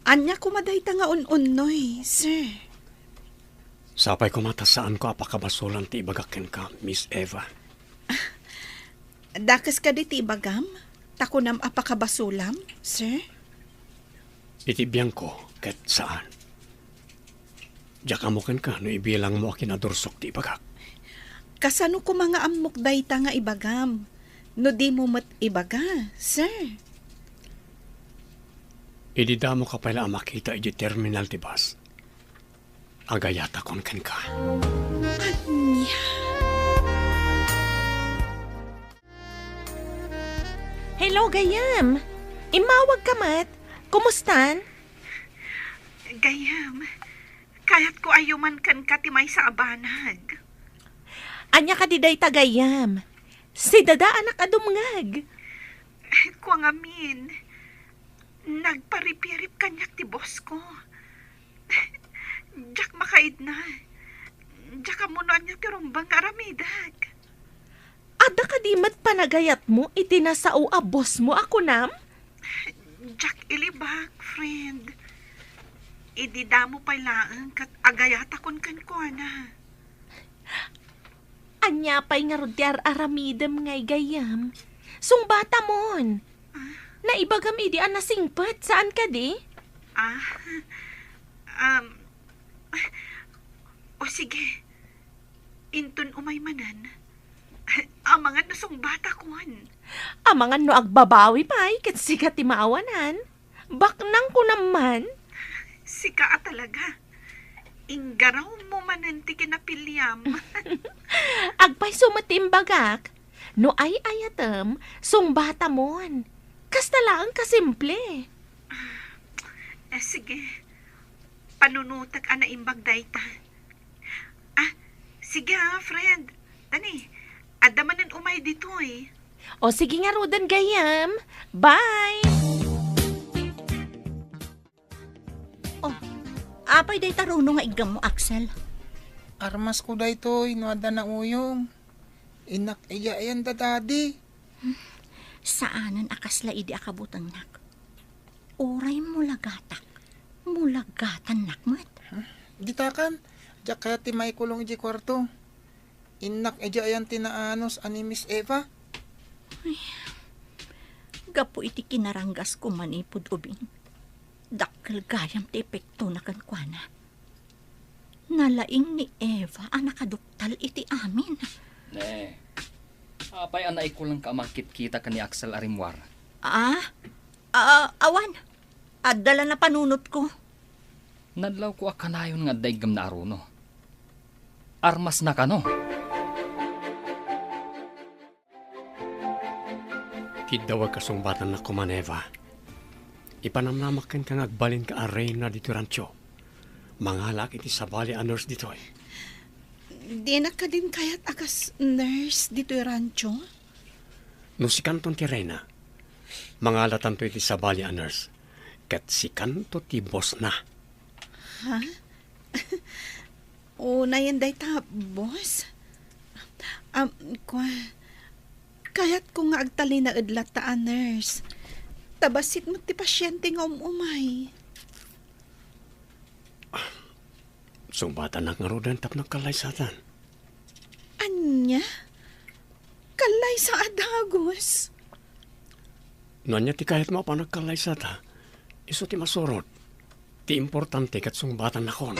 Ania koma dayta nga un-unnoy, sir? Sapay koma ta saanko a pakabasolan ti ibagak kenka, Miss Eva. Dakes kadi ti ibagam? Ta kunam a pakabasolam, sir? Iti biangko, ket saan. Diak ammo kenka no ibilangmo a kinadursok ti ibagak. Kasano koma nga ammok dayta nga ibagam? No dimo met ibaga, sir? Idi damo ka pay la a makita iti terminal ti bus, agayatakon kenka. Ania? Hello, gayyem. Immawag ka met. Kumustan? Gayyem, kayatko a yuman kenka ti maysa a banag. Ania kadi dayta, gayyem? Sidadaanak a dumngeg. Kua ngamin, nagparipirip kaniak ti boss ko. Diak makaidna. Diak ammo no ania ti rumbeng nga aramidek. Adda kadi met panagayatmo iti nasao a bossmo a kunam? Diak ilibak, friend. Idi damo pay laeng ket agayatakon kenkuana. Ania pay ngarud ti ar-aramidem ngay gayyem? Sungbatamon. Ah? Naibagam idi a nasingpet, saan kadi? Ah, um, o sige. Inton umay manen, amangan no sungbatakon. Amangan no agbabawi pay ket sika ti maawanan. Baknang kunam man. Sika a talaga. Inggarawmo manen ti kinapiliam. Agpayso met ti imbagak. No ay-ayatem, sungbatamon. Kasta laeng ka simple. Eh, sige. Panunotek a naimbag dayta. Ah, sige ha, friend. Tani, adda manen umay ditoy. O sige ngaruden gayyem. Bye! Oh, apay dayta runo nga iggammo, Axel? Armasko daytoy no adda nauyong. Innak idiay ayan da Daddy. Saanen a kasla idi a kabutengnak. Uray mulagatak, mulagatannak met. Ditakan, diak kayat ti maikulong idiay kuarto. Innak idiay ayan ti naanus a ni Miss Eva. Ay, gapu iti kinaranggasko manipud ubing, dakkel gayam ti epektona kenkuana. Nalaing ni Eva a nakaduktal iti amin. Ne, apay a naikulangka a mangkitkita ken ni Axel a rimmuar? Ah? Ah, awan. Adda la napanunotko. Nadlawko a kanayon nga adda iggem na Aruno. Armasna kano. Kiddawag kasungbatannak koma, Eva. Ipanamnamak kenka nga agbalinka a reyna ditoy rancho. Mangalaak iti sabali a nurse ditoy. Dinak kadin kayat a kas nurse ditoy rancho? No sikanton ti reyna, mangalatanto iti sabali a nurse, ket sikanto ti bossna. Ha? Unayen dayta, boss? Am, kua, kayatko nga agtalinaed latta a nurse. Ta bassit met ti pasiente nga um-umay. Sungbatannak ngaruden tapno agkallaysatan. Ania? Kallaysa a dagus? No ania ti kayatmo a panagkallaysata, isu ti masurot. Ti importante ket sungbatannakon.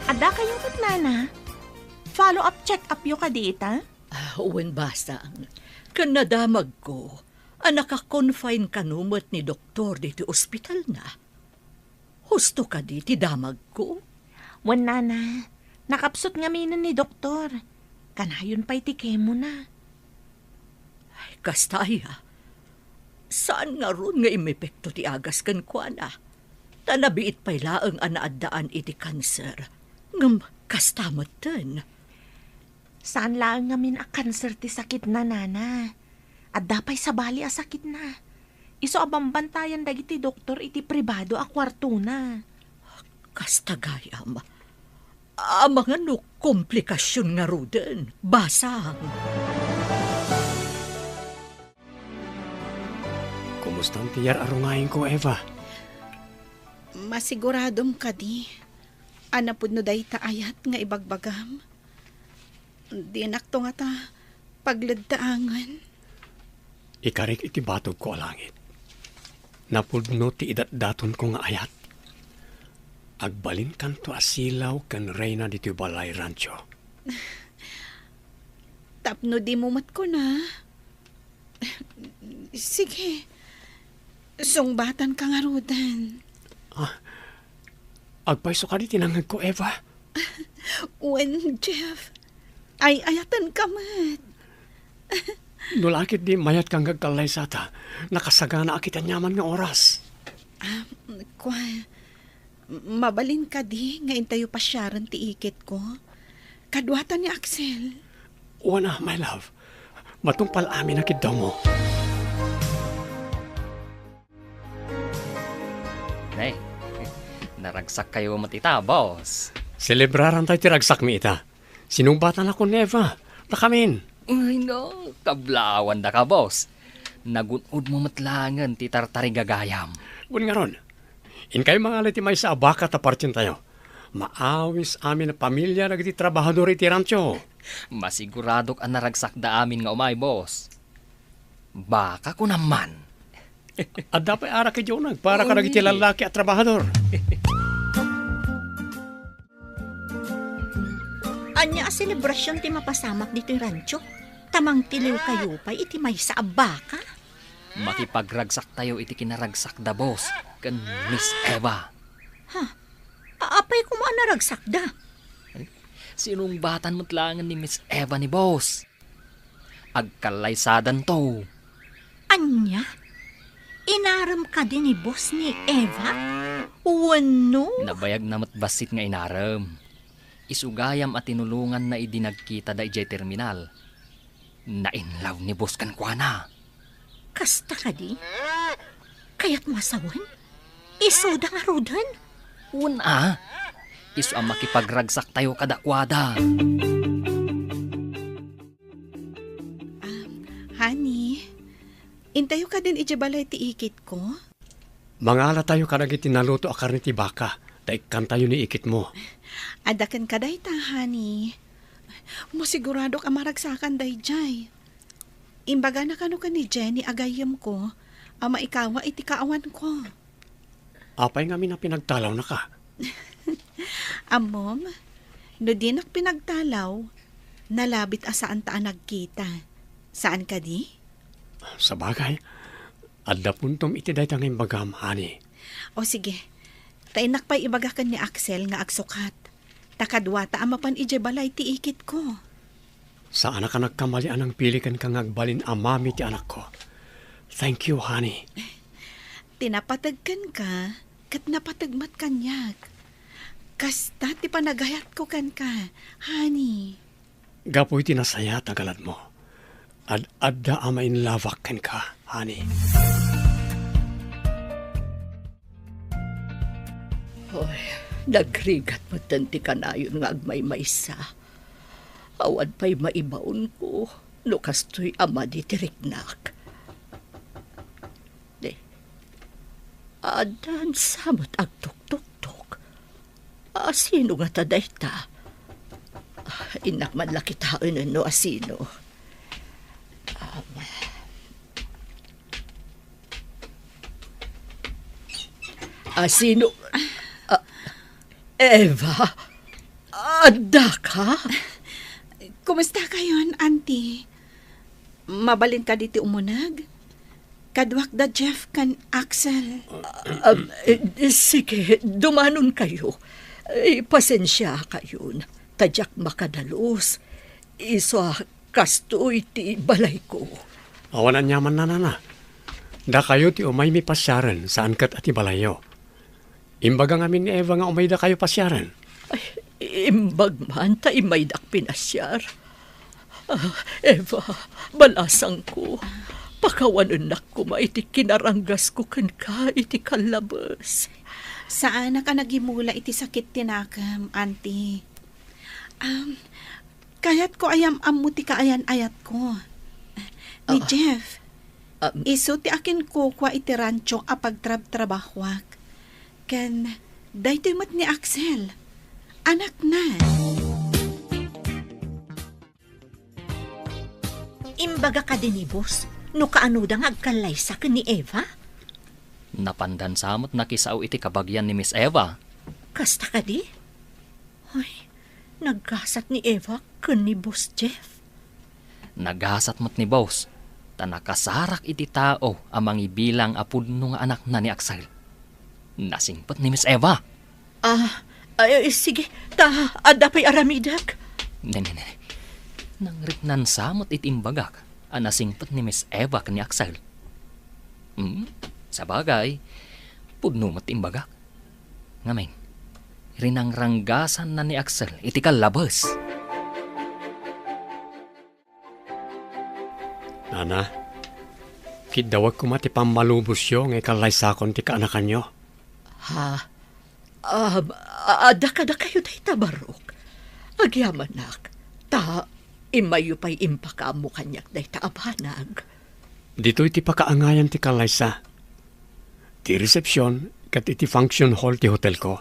Adda kayo met, Nana? Follow-up check-up yo kadi ita? Ah, wen, basang. Ken nadamagko a naka-confine kano met ni doktor ditoy ospitalna. Husto kadi ti damagko? Wen, Nana, nakapsut ngaminen ni doktor. Kanayon pay ti chemo na. Ay, kasta aya. Saan ngarud nga imepekto ti agas kenkuana? Ta nabiit pay laeng a naaddaan iti kanser. Ngem kasta metten. Saan laeng ngamin a kanser ti sakitna, Nana. Adda pay sabali a sakitna. Isu a bambantayan dagiti doktor iti pribado a kuartona. Kasta gayam. Amangan no komplikasion ngaruden, basang. Kumustan ti yar-arungayenko, Eva? Masiguradom kadi a napudno dayta ayat nga ibagbagam? Dinakto ngata pagleddaangen. Ikarik iti batogko a langit. Napudno ti idatdatonko nga ayat. Agbalinkanto a silaw ken reyna ditoy balay rancho. Tapno dimo met kuna. Sige. Sungbatanka ngaruden. Ah, agpayso kadi ti nangngegko, Eva? Wen, Jeff. Ay-ayatenka met. No la ketdi mayat nga agkallaysata, nakasaganaak iti aniaman nga oras. Ah, kua, mabalin kadi nga intayo pasiaren ti ikitko? Kaduatan ni Axel. Wen a, my love. Matungpal amin a kiddawmo. Nay, naragsak kayo met ita, boss. Selebrarantay ti ragsakmi ita. Sinungbatanakon ni Eva. Takamin. Ay, no. Kablaawan daka, boss. Nagun-odmo met laengen ti tartarigagayam. Wen ngarud, inkayo mangala iti maysa a baka ta partientayo. Maawis amin a pamilia dagiti trabahador iti rancho. Masiguradok a naragsakda amin nga umay, boss. Baka kunam man. Adda pay arak idiay uneg para kadagiti lallaki a trabahador. Ania a selebrasion ti mapasamak ditoy rancho? Ta mangtiliw kayo pay iti maysa a baka? Makipagragsaktayo iti kinaragsakda, boss, ken Miss Eva. Ha? A-, apay koma a naragsakda? Sinungbatan met laengen ni Miss Eva ni boss. Agkallaysadanto. Ania? Inarem kadi ni boss ni Eva? Wenno? Nabayagna met bassit nga inarem. Isu gayam a tinulonganna idi nagkitada idiay terminal. Na-in love ni boss kenkuana. Kasta kadi? Kayatmo a sawen? Isuda ngaruden? Wen a. Isu a makipagragsaktayo kadakuada. Um, honey, intayo kadin idiay balay ti ikitko? Mangalatayo kadagiti naluto a karne ti baka, ta ikkantayo ni ikitmo. Adda kenka dayta, honey. Masiguradok a maragsakan daydiay. Imbagana kano ken ni Jenny a gayyemko a maikawa iti kaawanko. Apay ngamin a pinagtalawnaka? Ammom, no dinak pinagtalaw, nalabit a saanta a nagkita. Saan kadi? Sabagay, adda puntom iti dayta nga imbagam, honey. O sige, ta innak pay ibaga ken ni Axel nga agsukat. Ta kaduata a mapan idiay balay ti ikitko. Saanak a nagkamali a nangpili kenka nga agbalin a mami ti anakko. Thank you, honey. Ti napateg kenka, ket napateg met kaniak. Kasta ti panagayatko kenka, honey. Gapu iti nasayat a galadmo, ad-adda a mainlove-ak kenka, honey. Oy, nagrigat metten ti kanayon nga agmaymaysa. Awan pay maibaonko no kastoy a madi ti riknak. Di, addan sa met agtuktoktok. A, sino ngata dayta? Ah, innak man la kitaen no a sino. Um, a, sino? Ah, Eva? Adda ka? Kumusta kayon, Auntie? Mabalin kadi ti umuneg? Kaduak da Jeff ken Axel. Ah, eh, sige, dumanon kayo. Eh, pasensia kayon, ta diak makadalus. Isu a kastoy ti balayko. Awan aniaman, nanana. Dakayo ti umaymi pasiaren, saan ket a ti balayyo. Imbaga ngamin ni Eva nga umaydakayo pasiaren. Ay, imbag man ta imaydak pinasiar. Ah, Eva, balasangko, pakawanennak koma iti kinaranggasko kenka iti kallabes. Saanak a nagimula iti sakit ti nakem, Auntie. Um, kayatko a yam-ammo ti kaayan-ayatko. Ni Ah. Jeff, Um, isu ti akinkukua iti rancho a pagtrabtrabahuak. Ken daytoy met ni Axel, anakna. Imbaga kadi ni Boss no kaanoda nga agkallaysa ken ni Eva? Napandan sa met nakisao iti kabagian ni Miss Eva. Kasta kadi? Ay, naggasat ni Eva ken ni Boss Jeff. Naggasat met ni Boss, ta nakasarak iti tao a mangibilang a pudno nga anakna ni Axel. Nasingpet ni Miss Eva. Ah, ay, sige, ta adda pay aramidek. Ne, ne, ne. Nangriknan sa met iti imbagak a nasingpet ni Miss Eva ken ni Axel. Hmm, sabagay, pudno met ti imbagak. Ngamin, rinangranggasanna ni Axel iti kallabes. Nana, kiddawek koma ti pammalubosyo nga ikallaysakon ti kaanakanyo. Ha? Um, a-, adda kadakayo dayta, Barok? Agyamanak, ta immayyo pay impakaammo kaniak dayta a banag. Ditoy ti pakaangayan ti kallaysa. Ti resepsion ket iti function hall ti hotelko.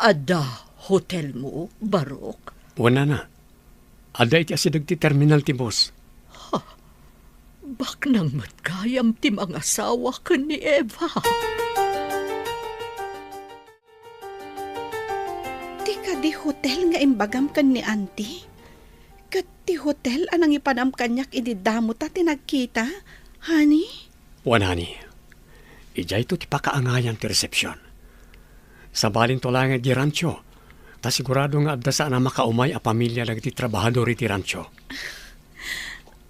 Adda hotelmo, Barok? Wen, nana. Adda iti asideg ti terminal ti bus. Ha? Baknang met gayam ti mangasawa ken ni Eva. Ti kadi hotel nga imbagam ken ni Auntie? Ket ti hotel a nangipanam kaniak idi damo ta ti nagkita, honey? Wen, honey, idiayto ti pakaangayan ti resepsion. Sabalinto laeng idiay rancho, ta sigurado nga adda saan a makaumay a pamilia dagiti trabahador iti rancho.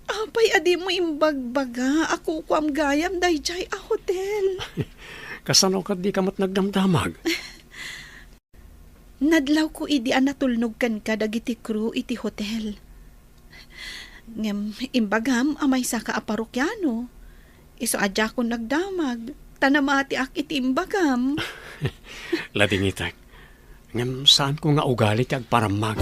Apay a dimo imbagbaga a kukuam gayam daydiay a hotel? Kasano ket dika met nagdamdamag? Nadlawko idi a natulnog kenka dagiti crew iti hotel. Ngem imbagam a maysaka a parokiano. Isu a diakon nagdamag, ta namatiak iti imbagam. Ladingitek. Ngem saanko nga ugali ti agparammag.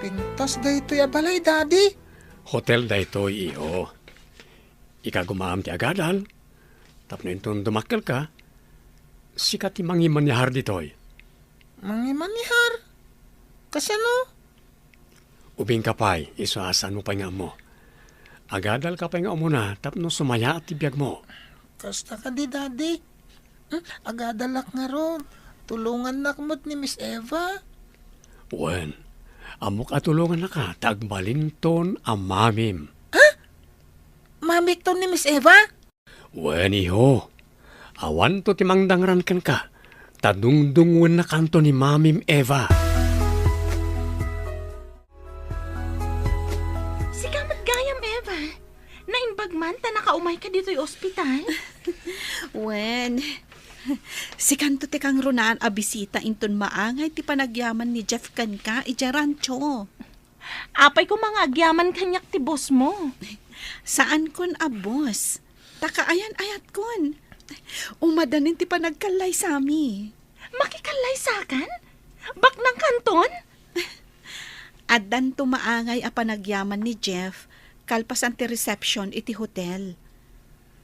Pintas daytoy a balay, Daddy? Hotel daytoy, Iho. Ikagumaam ti agadal, tapno inton dumakkelka, sika ti mangimanihar ditoy. Mangimanihar? Kasano? Ubingka pay, isu a saanmo pay nga ammo. Agadalka pay nga umuna tapno sumayaat ti biagmo. Kasta kadi, Daddy? Hmm, agadalak ngarud. Tulongannak met ni Miss Eva. Wen, Ammok a tulongannaka ta agbalinton a mamim. Mamikton ni Miss Eva? Wen, iho. Awanto ti mangdangran kenka, ta dungdungngoennakanto ni Mamim Eva. Sika met gayam, Eva. Naimbag man ta nakaumayka ditoy ospital? Wen, sikanto ti kangrunaan a bisita inton maangay ti panagyaman ni Jeff kenka idiay rancho. Apay koma nga agyaman kaniak ti boss mo? Saankon a boss. Ta kaayan-ayatkon. Umadanin ti panagkallaysami. Makikallaysakan? Baknangkanton? Addanto maangay a panagyaman ni Jeff kalpasan ti reception iti hotel.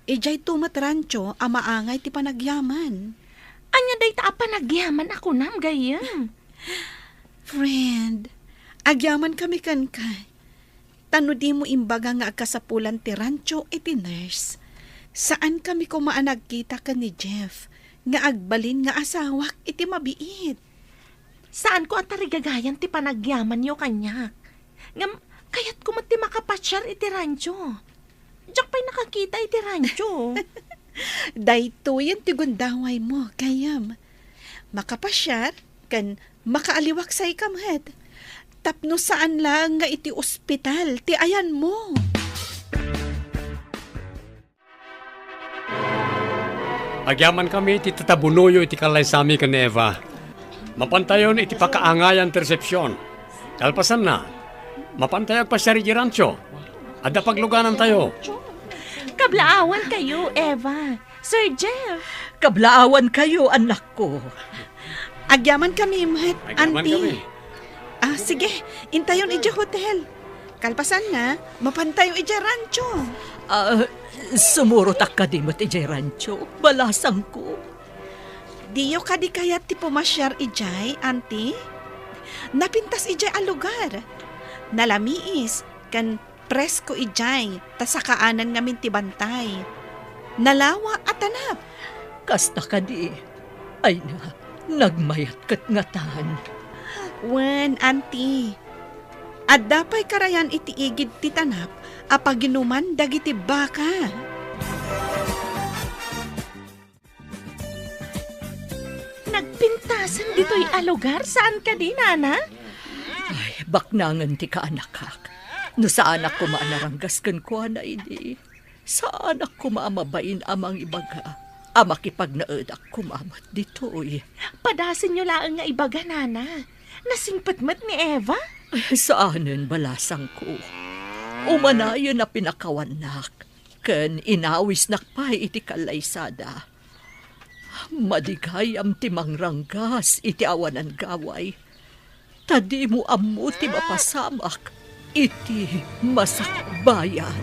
Idiayto met rancho a maangay ti panagyaman. Ania dayta a panagyaman a kunam, gayyem? Friend, agyamankami kenka. Ta no dimo imbaga nga agkasapulan ti rancho iti nurse, saankami koma a nagkita ken ni Jeff nga agbalin nga asawak iti mabiit. Saanko a tarigagayan ti panagyamanyo kaniak. Ngem, kayatko met ti makapasiar iti rancho. Diak pay nakakita iti rancho. Daytoyen ti gundawaymo, gayyem. Makapasiar ken makaaliwaksayka met. Tapno saan laeng nga iti ospital ti ayanmo. Agyamankami ti tatabunoyo iti kallaysami ken ni Eva. Mapantayon iti pakaangayan ti resepsion. Kalpasanna, mapantayo agpasiar iti rancho. Adda pagluganantayo. Kablaawankayo, Eva. Sir Jeff. Kablaawankayo, annakko. Agyamankami met, Auntie. Ah, sige, intayon idiay hotel. Kalpasanna, mapantayo idiay rancho. Ah, sumurotak kadi met idiay rancho, balasangko. Diyo kadi kayat ti pumasiar idiay, Auntie? Napintas idiay a lugar. Nalamiis, ken presko idiay, ta sakaanan ngamin ti bantay. Nalawa a tanap. Kasta kadi. Ay na, nagmayat ket ngatan. Wen, Auntie. Adda pay karayan iti igid ti tanap a paginuman dagiti baka. Nagpintasan ditoy a lugar, saan kadi, Nana? Ay, baknangen ti kaanakak. No saanak koma a naranggas kenkuana idi, saanak koma a mabain a mangibaga a makipagnaedak koma met ditoy. Padasenyo laeng nga ibaga, Nana. Nasingpet met ni Eva? Ay, saanen, balasangko. Umanayen a pinakawannak, ken inawisnak pay iti kallaysada. Madi gayam ti mangranggas iti awanan gaway, ta dimo ammo ti mapasamak iti masakbayan.